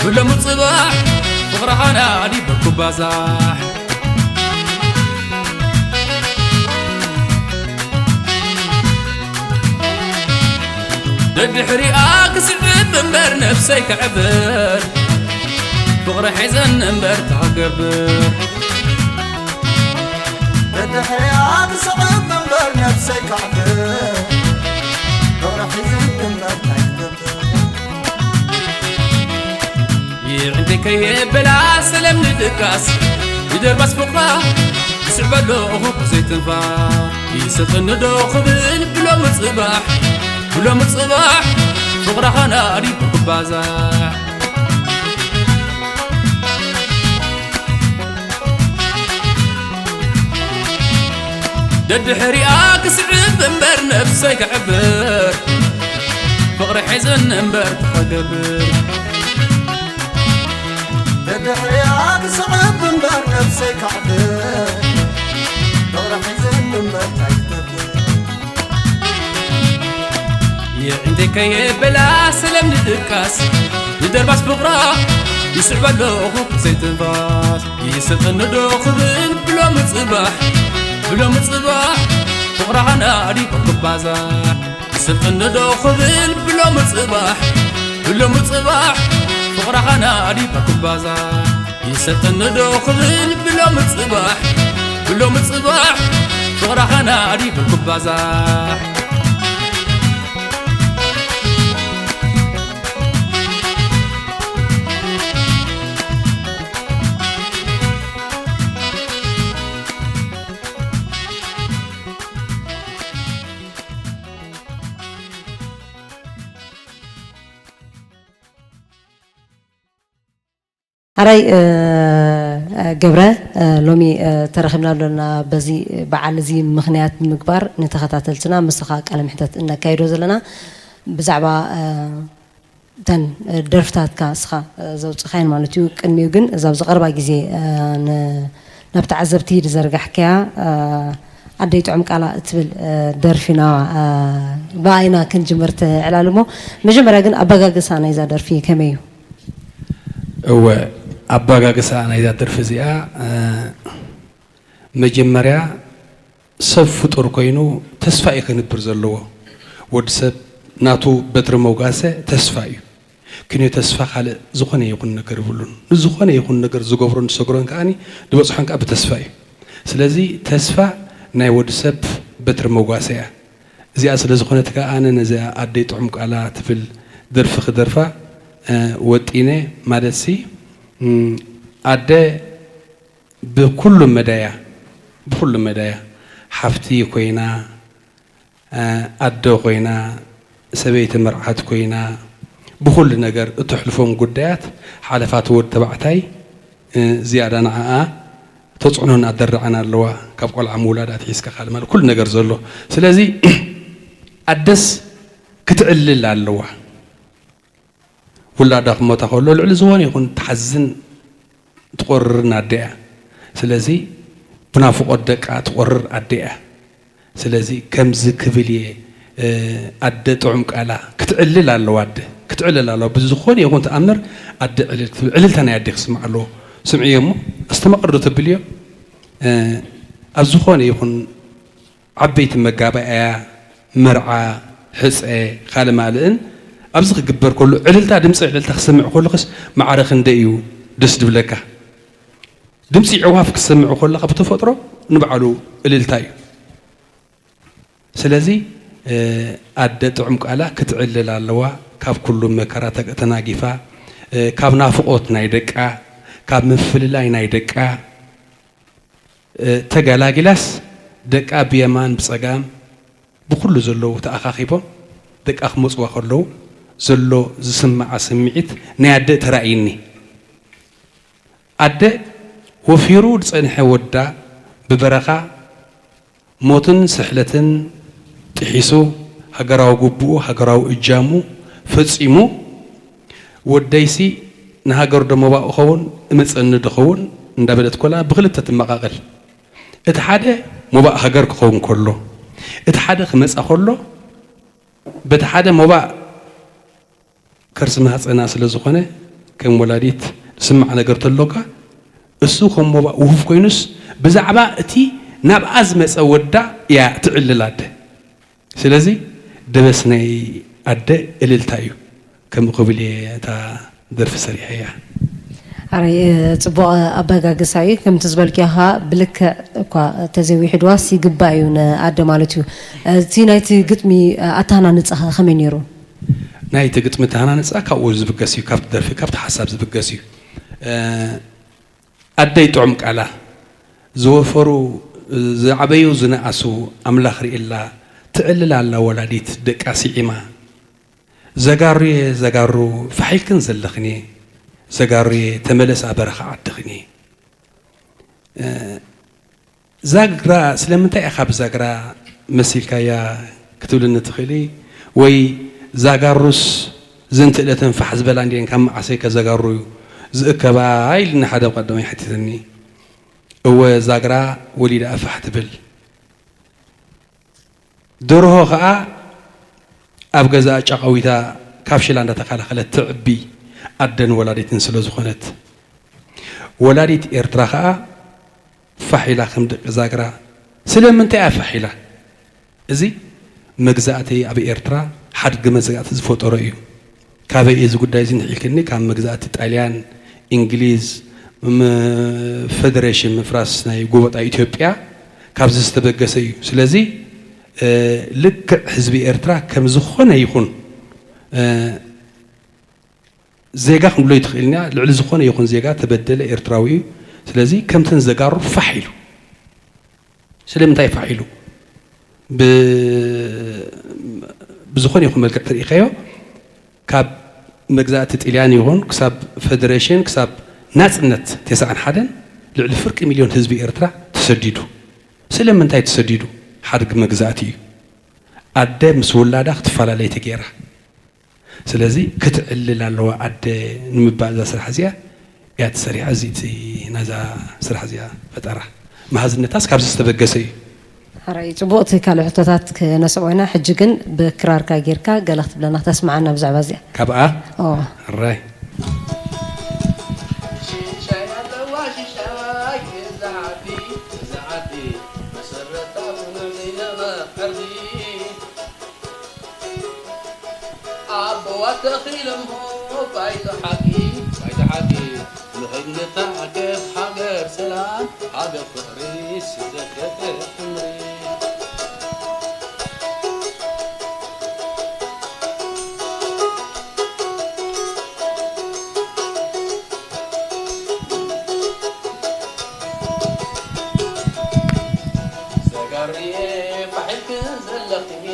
ብሎ ምጽባሕ ፍቕራኻ ናዲ በኩባዛሕ ደድሕሪኣ ክስዕብ እምበር ነብሰይ ክዕብር ፍቕሪ ሒዘን እምበር ተኸገብር ደድሕሪኣ ክስዕብ እምበር ነብሰይ ክዕብር ፍቕሪ ሒዘን እምበር ተኸገብር ይዕንዲ ከየበላ ሰለም ንድቃስ ይደርባስ ፍቕራ ይስዕበሎ እኹብ ዘይትንፋ ይሰጠኒ ዶ ክብል ብሎ ምጽባሕ ብሎ ምጽባሕ ፍቕራኻ ናዲ ክባዛሕ ደድሕሪኣ ክስዕብ እምበር ነብሰይ ክዕብር ፍቕሪ ሒዝን እምበር ተኸገብር ደድሕሪኣ ክስዕብ እምበር ነብሰይ ክዕብር ፍቕሪ ሒዝን እምበር ተኸገብር የዒንተይ ከየበላ ሰለም ንድቃስ ንደርባስ ፍቕራ ይስዕበ ኣለኹ ዘይትንፋስ ይሰጠኒ ዶ ክብል ብሎ ምጽባሕ ብሎ ምጽባሕ ፍቕራኻ ናዲ ክባዛሕ ይሰጠኒ ዶ ክብል ብሎ ምጽባሕ ብሎ ምጽባሕ ፍቕራኻ ናዲ ክባዛሕ ይሰጠኒ ዶ ክብል ብሎ ምጽባሕ ብሎ ምጽባሕ ፍቕራኻ ናዲ ክባዛሕ ሓራይ ገብረ ሎሚ ተረኺብና ኣለና። በዚ በዓል እዚ ምኽንያት ምግባር ንተኸታተልትና ምስኻ ቃለ ምሕተት እነካይዶ ዘለና ብዛዕባ እተን ደርፍታትካ እስኻ ዘውፅኻየን ማለት እዩ። ቅድሚኡ ግን እዛ ኣብዚ ቀረባ ግዜ ናብ ተዓዘብቲ ዝዘርጋሕካያ ኣደይ ጥዑም ቃላ እትብል ደርፊና ብኣይና ክንጅምር ትዕላል እሞ መጀመርያ ግን ኣበጋግሳ ናይዛ ደርፊ ከመይ እዩ? እወ ኣበጋግሳ ናይዛ ደርፊ እዚኣ መጀመርያ ሰብ ፍጡር ኮይኑ ተስፋ እዩ ከንብር ዘለዎ። ወዲ ሰብ ናቱ በትሪ መውጋሰ ተስፋ እዩ። ክንዮ ተስፋ ካልእ ዝኾነ ይኹን ነገር ይብሉን። ንዝኾነ ይኹን ነገር ዝገብሮን ዝሰግሮን ከኣኒ ዝበጽሖን ከኣ ብተስፋ እዩ። ስለዚ ተስፋ ናይ ወዲ ሰብ በትሪ መውጋሰ እያ። እዚኣ ስለ ዝኾነት ከኣ ኣነ ነዚኣ ኣደይ ጥዑም ቃላ ትብል ደርፊ ክደርፋ ወጢነ ማለትሲ ኣደ ብኩሉ መዳያ፣ ብኩሉ መዳያ፣ ሓፍቲ ኮይና፣ ኣደ ኮይና፣ ሰበይቲ መርዓት ኮይና፣ ብኹሉ ነገር እተሕልፎም ጉዳያት ሓለፋ እቲ ወዲ ተባዕታይ ዝያዳ ንዓኣ ተፅዕኖን ኣደራዕን ኣለዋ። ካብ ቆልዓ ምውላድ ኣትሒዝካ ካልእ ማለት ኩሉ ነገር ዘሎ። ስለዚ ኣደስ ክትዕልል ኣለዋ። ውላዳ ክሞታ ከሎ ልዕሊ ዝኾነ ይኹን ትሓዝን ትቆርርን ኣደ እያ። ስለዚ ብናፍቆት ደቃ ትቆርር ኣደ እያ። ስለዚ ከምዚ ክብል እየ፣ ኣደ ጥዑም ቃላ ክትዕልል ኣለዋ። ኣደ ክትዕልል ኣለዋ። ብዝኾነ ይኹን ተኣምር ኣደ ዕልል ክትብል፣ ዕልልታ ናይ ኣደ ክስማዕ ኣለዎ። ስምዕዮ እሞ ኣስተማቕር ዶ ተብልዮ? ኣብ ዝኾነ ይኹን ዓበይቲ መጋባእያ፣ መርዓ፣ ሕፀ፣ ካልእ ማልእን ኣብዚ ክግበር ከሎ ዕልልታ፣ ድምፂ ዕልልታ ክሰምዕ ከለኽስ ማዕረ ክንደይ እዩ ደስ ድብለካ። ድምፂ ዕዋፍ ክሰምዕ ከለኻ ብተፈጥሮ ንባዕሉ እልልታ እዩ። ስለዚ ኣደ ጥዑም ቃላ ክትዕልል ኣለዋ። ካብ ኩሉ መከራ ተናጊፋ፣ ካብ ናፍቆት ናይ ደቃ፣ ካብ ምፍልላይ ናይ ደቃ ተጋላጊላስ ደቃ ብየማን ብጸጋም ብኹሉ ዘለዉ ተኣኻኺቦም ደቃ ክመጽዋ ከለዉ ዘሎ ዝስምዓ ስምዒት ናይ ኣደ ተራእይኒ። ኣደ ወፊሩ ዝጸንሐ ወዳ ብበረኻ ሞትን ስሕለትን ጥሒሱ ሃገራዊ ግቡኡ፣ ሃገራዊ እጃሙ ፈጺሙ፣ ወደይሲ ንሃገር ዶ ሞባእ እኸውን እመጸኒ ዶ ኸውን እንዳበለት ኮላ ብኽልተ ትመቓቐል። እቲ ሓደ ሞባእ ሃገር ክኸውን ከሎ፣ እቲ ሓደ ክመጻ ከሎ፣ በቲ ሓደ ሞባእ ከርሲ ማህጸና ስለ ዝኾነ፣ ከም ወላዲት ዝስማዕ ነገር ተሎካ፣ እሱ ከም ሞባእ ውሁፍ ኮይኑስ፣ ብዛዕባ እቲ ናብኣ ዝመጸ ወዳ እያ ትዕልል ኣደ። ስለዚ ደበስ ናይ ኣደ እልልታ እዩ። ከምኡ ክብል እየ እታ ደርፊ ሰሪሐያ። ኣረይ፣ ጽቡቕ ኣበጋግሳ እዩ። ከምቲ ዝበልክዮ ኸኣ ብልክዕ እኳ ተዘይውሒድዋስ ይግባእ እዩ ንኣደ ማለት እዩ። እቲ ናይቲ ግጥሚ ኣተሃናንጻ ኸ ከመይ ነይሩ? ናይቲ ግጥሚ ኣተሃናንጻ ካብኡ ዝብገስ እዩ፣ ካብቲ ደርፊ፣ ካብቲ ሓሳብ ዝብገስ እዩ። እ፣ ኣደይ ጥዑም ቃላ፣ ዝወፈሩ፣ ዝዓበዩ፣ ዝነኣሱ ኣምላኽ ርእየላ፣ ትዕልል ኣላ ወላዲት ደቃ ስዒማ። ዘጋሩየ፣ ዘጋሩ፣ ፋሕ ኢልክን ዘለኽንየ፣ ዘጋሩየ፣ ተመለሳ በረኻ ዓድኽንየ። እ፣ ዛግራ፣ ስለምንታይ ኢኻ ብዛግራ መሲልካያ ክትብልኒ ትኽእሊ? ወይ ዛጋሩስ ዝንትእለተን ፋሕ ዝበላ እንድየን፣ ካብ መዓሰይ ከ ዘጋሩ እዩ ዝእከባ? ኢልኒ ሓደ ቀዳማይ ሓቲትኒ። እወ፣ ዛግራ ወሊዳ እያ ፋሕ ትብል። ደርሆ ኸኣ ኣብ ገዛኣ ጫቓዊታ ካብ ሽላ እንዳተኸላኸለት ተዕቢ ኣደን ወላዲትን ስለ ዝኾነት፣ ወላዲት ኤርትራ ኸኣ ፋሕ ኢላ ከም ደቂ ዛግራ። ስለምንታይ እያ ፋሕ ኢላ? እዚ መግዛእቲ ኣብ ኤርትራ ሓድጊ መግዛእቲ ዝፈጠሮ እዩ። ካበይ እዩ እዚ ጉዳይ እዚ ንሒልክኒ? ካብ መግዛእቲ ጣልያን፣ እንግሊዝ፣ ም-፣ ፈደሬሽን ምፍራስ ናይ ጎበጣ ኢትዮጵያ ካብዚ ዝተበገሰ እዩ። ስለዚ፣ እ፣ ልክዕ ህዝቢ ኤርትራ ከም ዝኾነ ይኹን፣ እ፣ ዜጋ ክንብሎ ኣይትኽእልን እያ። ልዕሊ ዝኾነ ይኹን ዜጋ ተበደለ ኤርትራዊ እዩ። ስለዚ ከምተን ዘጋሩ ፋሕ ኢሉ። ስለምንታይ ፋሕ ኢሉ? ብ-፣ ብዝኾነ ይኹን መልክዕ ተሪኢኻዮ፣ ካብ መግዛእቲ ጥልያን ይኹን ክሳብ ፈደሬሽን፣ ክሳብ ናጽነት ተስዓን ሓደን ልዕሊ ፍርቂ ሚልዮን ህዝቢ ኤርትራ ተሰዲዱ። ስለምንታይ ተሰዲዱ? ሓድጊ መግዛእቲ እዩ። ኣደ ምስ ውላዳ ክትፈላለይ ተገይራ። ስለዚ ክትዕልል ኣለዋ ኣደ ንምባል እዛ ስራሕ እዚኣ እያ ተሰሪሓ። እዚ እቲ ናይዛ ስራሕ እዚኣ ፈጠራ መሃዝነታስ ካብዚ ዝተበገሰ እዩ። ሕራይ፣ ጽቡቕ። እቲ ካልእ ሕቶታት ክነስዕቦ ኢና። ሕጂ ግን ብክራርካ ጌርካ ገለ ክትብለና ክተስምዓና ብዛዕባ እዚኣ። ካብኣ? ኦ። ሕራይ። ሽሻይ ኣለዋ ሽሻይ እዛ ዓዲ፣ እዛ ዓዲ መሰረታ ዘይነቐ ዕርዲ። ኣቦዋ ተኺሎሞ ባይቶ ሓቂ፣ ባይቶ ሓቂ፣ ንኸይንተዓገብ ሃገር ሰላም፣ ሃገር ፍቕሪ፣ ስደት ፍቕሪ። ፋሒልክን ዘለኽኒ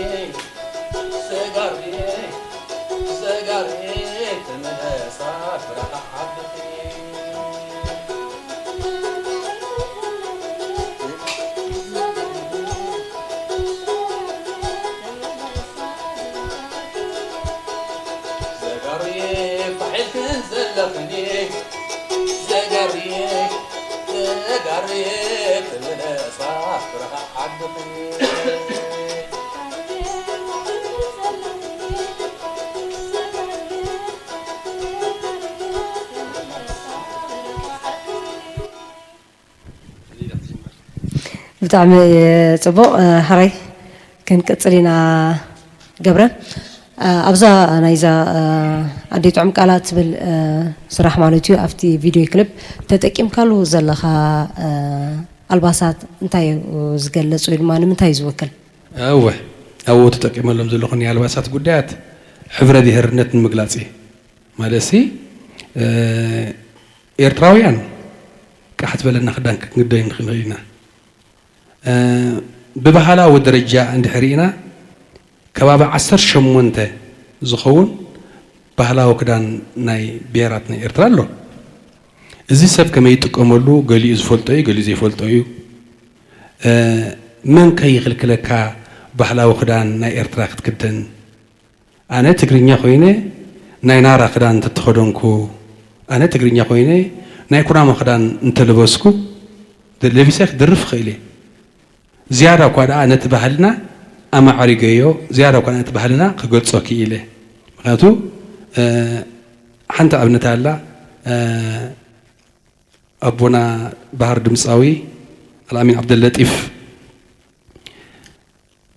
ሰጋሪ፣ ሰጋሪ ተመለሳ ብረኻ ዓድኺ። ዘጋርየ ፋሒልክን ዘለኽኒ፣ ዘጋርየ፣ ዘጋርየ ተመለሳ ብረኻ ዓድኺ። ብጣዕሚ ጽቡቕ። ሕራይ ክንቅጽል ኢና። ገብረ፣ ኣብዛ ናይዛ ኣደይ ጥዑም ቃላ ትብል ስራሕ ማለት እዩ፣ ኣብቲ ቪድዮ ክሊፕ ተጠቂምካሉ ዘለኻ ኣልባሳት እንታይ እዩ ዝገልጽ ወይ ድማ ንምንታይ እዩ ዝውክል? እወ፣ ኣብኡ ተጠቂመሎም ዘለኹ ናይ ኣልባሳት ጉዳያት ሕብረ ብሄርነት ንምግላጽ እዩ። ማለት ሲ ኤርትራውያን ቃሕ ዝበለና ክዳን ክንክደን ንኽእል ኢና። ብባህላዊ ደረጃ እንድሕር ርኢና ከባቢ ዓሰርተ ሸሞንተ ዝኸውን ባህላዊ ክዳን ናይ ብሄራት ናይ ኤርትራ ኣሎ። እዚ ሰብ ከመይ ይጥቀመሉ ገሊኡ ዝፈልጦ እዩ፣ ገሊኡ ዘይፈልጦ እዩ። መን ከ ይኽልክለካ ባህላዊ ክዳን ናይ ኤርትራ ክትክደን? ኣነ ትግርኛ ኮይነ ናይ ናራ ክዳን እንተተኸደንኩ፣ ኣነ ትግርኛ ኮይነ ናይ ኩናማ ክዳን እንተለበስኩ ለቢሰ ክድርፍ እኽእል እየ። ዝያዳ እኳ ደኣ ነቲ ባህልና ኣማዕሪገዮ፣ ዝያዳ እኳ ነቲ ባህልና ክገልጾ ክኢለ። ምኽንያቱ ሓንቲ ኣብነት ኣላ፣ ኣቦና ባህር ድምፃዊ ኣልኣሚን ዓብደለጢፍ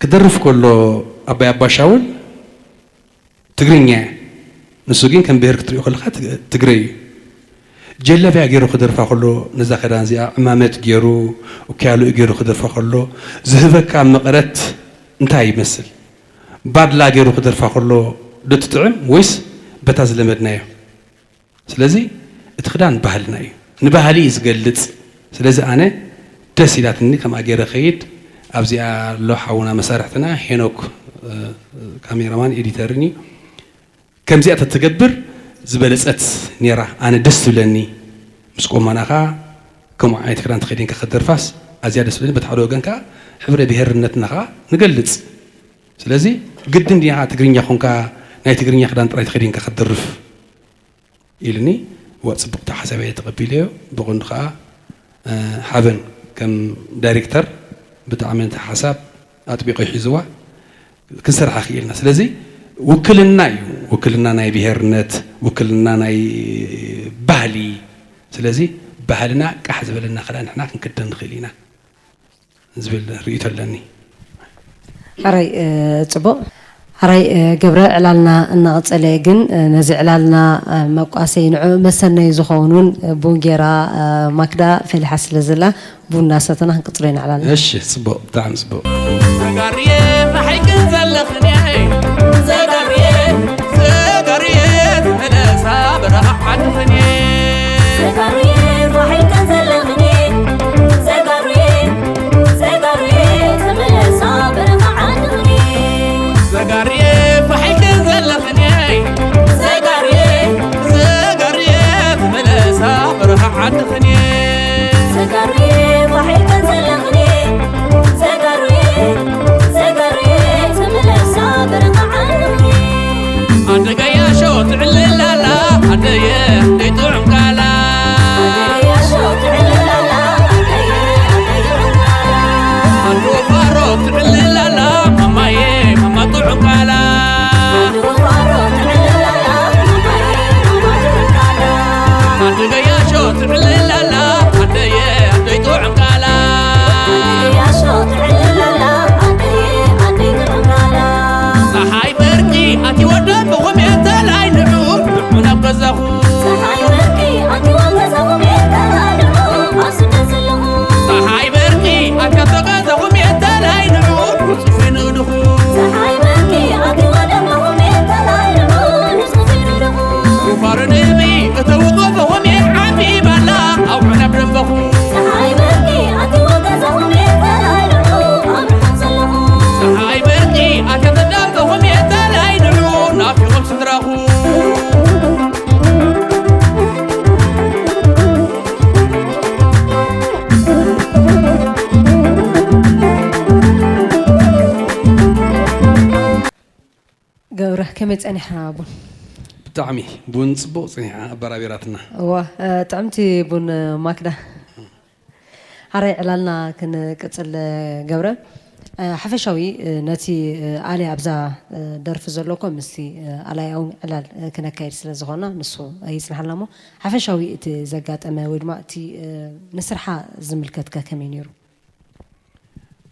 ክደርፍ ከሎ ኣባይ ኣባሻውል ትግርኛ እያ። ንሱ ግን ከም ብሄር ክትሪኦ ከለኻ ትግረ እዩ። ጀለብያ ገይሩ ክደርፋ ከሎ ነዛ ክዳን እዚኣ ዕማመት ገይሩ እኩያሉኡ ገይሩ ክደርፋ ከሎ ዝህበካ መቐረት እንታይ ይመስል? ባድላ ገይሩ ክደርፋ ከሎ ዶ ትጥዕም ወይስ በታ ዝለመድናዮ? ስለዚ እቲ ክዳን ባህልና እዩ፣ ንባህሊ እዩ ዝገልፅ። ስለዚ ኣነ ደስ ኢላትኒ ከምኣ ገይረ ከይድ። ኣብዚኣ ኣሎ ሓውና መሳርሕትና ሄኖክ ካሜራማን ኤዲተርን እዩ። ከምዚኣ ተትገብር ዝበለፀት ነይራ። ኣነ ደስ ትብለኒ ምስ ቆማና ከዓ ከምኡ ዓይነት ክዳን ተኸዲንካ ክትደርፋስ ኣዝያ ደስ ትብለኒ። በቲ ሓደ ወገን ከዓ ሕብረ ብሄርነትና ከዓ ንገልፅ። ስለዚ ግድን ድኻ ትግርኛ ኮንካ ናይ ትግርኛ ክዳን ጥራይ ተኸዲንካ ክትደርፍ ኢሉኒ። እወ፣ ጽቡቕ ተሓሳቢ እየ ተቐቢለዮ። ብቐንዱ ከኣ ሓበን ከም ዳይሬክተር ብጣዕሚ ነቲ ሓሳብ ኣጥቢቑ ሒዝዋ ክንሰርሓ ክኢልና። ስለዚ ውክልና እዩ፣ ውክልና ናይ ብሄርነት፣ ውክልና ናይ ባህሊ። ስለዚ ባህልና ቃሕ ዝበለና ክዳን ንሕና ክንክደን ንኽእል ኢና። ዝብል ርእይቶ ኣለኒ። ሕራይ ጽቡቕ። ሕራይ ገብረ፣ ዕላልና እናቐጸለ ግን ነዚ ዕላልና መቋሰይ ንዕኡ መሰነዩ ዝኸውን እውን ቡን ጌራ ማክዳ ፈሊሓ ስለ ዘላ ቡን እናሰተና ክንቅጽሎ ኢና ዕላልና። እሺ፣ ጽቡቕ፣ ብጣዕሚ ጽቡቕ። ዘጋርየ ፋሒክን ዘለኽን ዘጋርየ ዘጋርየ ተመለሳ በረኻ ዓድኽን ዘጋርየ ፋሒክን ዘለኽን ዘጋርየ ዘጋርየ ተመለሳ በረኻ ዓድኽን ዘጋርየ ፋሒክን ዘለኽን ዘጋርየ ዘጋርየ ተመለሳ በረኻ ዓድኽን ዘጋርየ ፋሒክን ዘለኽን ዘጋርየ ዘጋርየ ተመለሳ በረኻ ዓድኽን ኣደ ገያሾ ትዕልል ኣላ ኣደየ ደይ ጥዑም ቃላ ከመይ ጸኒሓ ቡን? ብጣዕሚ ቡን ጽቡቕ ጸኒሓ ኣበራቢራትና። እዋ፣ እ፣ ጥዕምቲ ቡን ማክዳ። ሓራይ ዕላልና ክንቅጽል ገብረ። እ፣ ሓፈሻዊ፣ እ፣ ነቲ፣ እ፣ ኣልያ ኣብዛ፣ እ፣ ደርፊ ዘሎ እኮ ምስቲ፣ እ፣ ኣልያ እውን ዕላል፣ እ፣ ክነካይድ ስለ ዝኾና ንሱ ይጽንሓልና እሞ ሓፈሻዊ እቲ ዘጋጠመ ወይ ድማ እቲ፣ እ፣ ንስርሓ ዝምልከትከ ከመይ ነይሩ?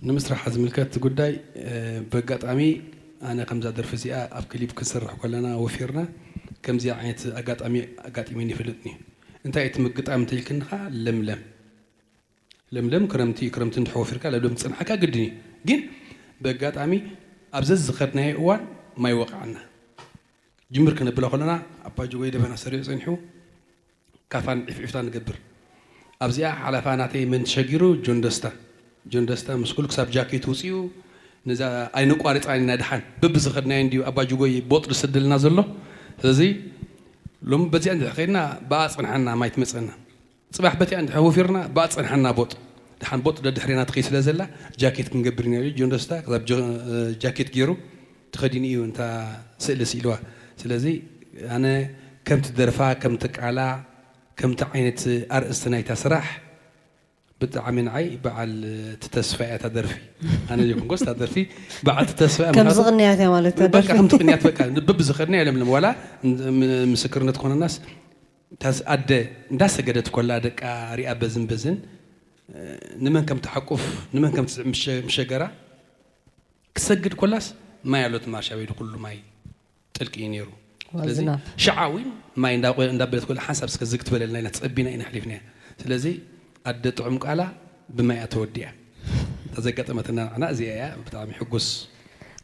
ንምስራሕ ዝምልከት ጉዳይ፣ እ፣ በጋጣሚ ኣነ ከምዛ ደርፊ እዚኣ ኣብ ክሊፕ ክንሰርሕ ከለና ወፊርና ከምዚ ዓይነት ኣጋጣሚ ኣጋጢሙኒ ይፈልጥን እዩ። እንታይ እቲ ምግጣም እንተኢልክንኻ ለምለም ለምለም ክረምቲ ክረምቲ እንድሕር ወፊርካ ለምለም ክጸንሓካ ግድን እዩ። ግን በጋጣሚ ኣብ ዘዝኸድናዮ እዋን ማይ ወቕዓና። ጅምር ከነብላ ከለና ኣባ ጅጎይ ደበና ሰሪዑ ጸኒሑ ካፋን ዒፍዒፍታ ንገብር። ኣብዚኣ ሓለፋ ናተይ መን ተሸጊሩ ጆን ደስታ። ጆን ደስታ ምስ ኩሉ ክሳብ ጃኬት ውፅኡ ነዛ ኣይነቋርፃን ኢና ድሓን በብዝኸድናዮ እንድዩ ኣባ ጅጎይ ቦጥ ዝስድልና ዘሎ። ስለዚ ሎሚ በዚኣ እንድሕር ከይድና ብኣ ጸንሓና ማይ ትመፀና። ጽባሕ በቲኣ እንድሕር ወፊርና ብኣ ጸንሓና ቦጥ። ድሓን ቦጥ ደድሕሬና ትኸይ ስለ ዘላ ጃኬት ክንገብር ኢና ኢሉ ጆን ደስታ ክሳብ ጆ- ጃኬት ገይሩ ተኸዲኑ እዩ እንታ ስእሊ ስኢልዋ። ስለዚ ኣነ ከምቲ ደርፋ ከምቲ ቃላ ከምቲ ዓይነት ኣርእስቲ ናይታ ስራሕ ብጣዕሚ ንዓይ በዓል እቲ ተስፋ እያ እታ ደርፊ። ኣነ ዘይኮንኩስ እታ ደርፊ በዓል እቲ ተስፋ እያ። ከም ምኽንያቱ ዝቕንያት እያ ማለት እያ በቃ ደርፊ። ከም ትቕንያት በቃ በብዝኸድና የለምለም ዋላ ም- ምስክርነት ኮነናስ ታስ ኣደ እንዳሰገደት ኮላ ደቃ ሪኣ በዝን በዝን እ፣ ንመን ከም ትሓቁፍ ንመን ከም ትስዕብ ምሸ- ምሸገራ ክሰግድ ኮላስ ማይ ኣሎ እቲ ማርሻ ቤት ኩሉ ማይ ጥልቂ እዩ ነይሩ። ስለዚ ዝናብ። ሽዓ እውን ማይ እንዳ- እንዳበለት ኮላ ሓንሳብ እስከ ዝግ ትበለልና ኢልና ጸቢና ኢና ኣሕሊፍናያ። ስለዚ ኣደ ጥዑም ቃላ ብማይ እያ ተወዲኣ። እታ ዘጋጠመትና ንዓና እዚኣ እያ። ብጣዕሚ ሕጉስ።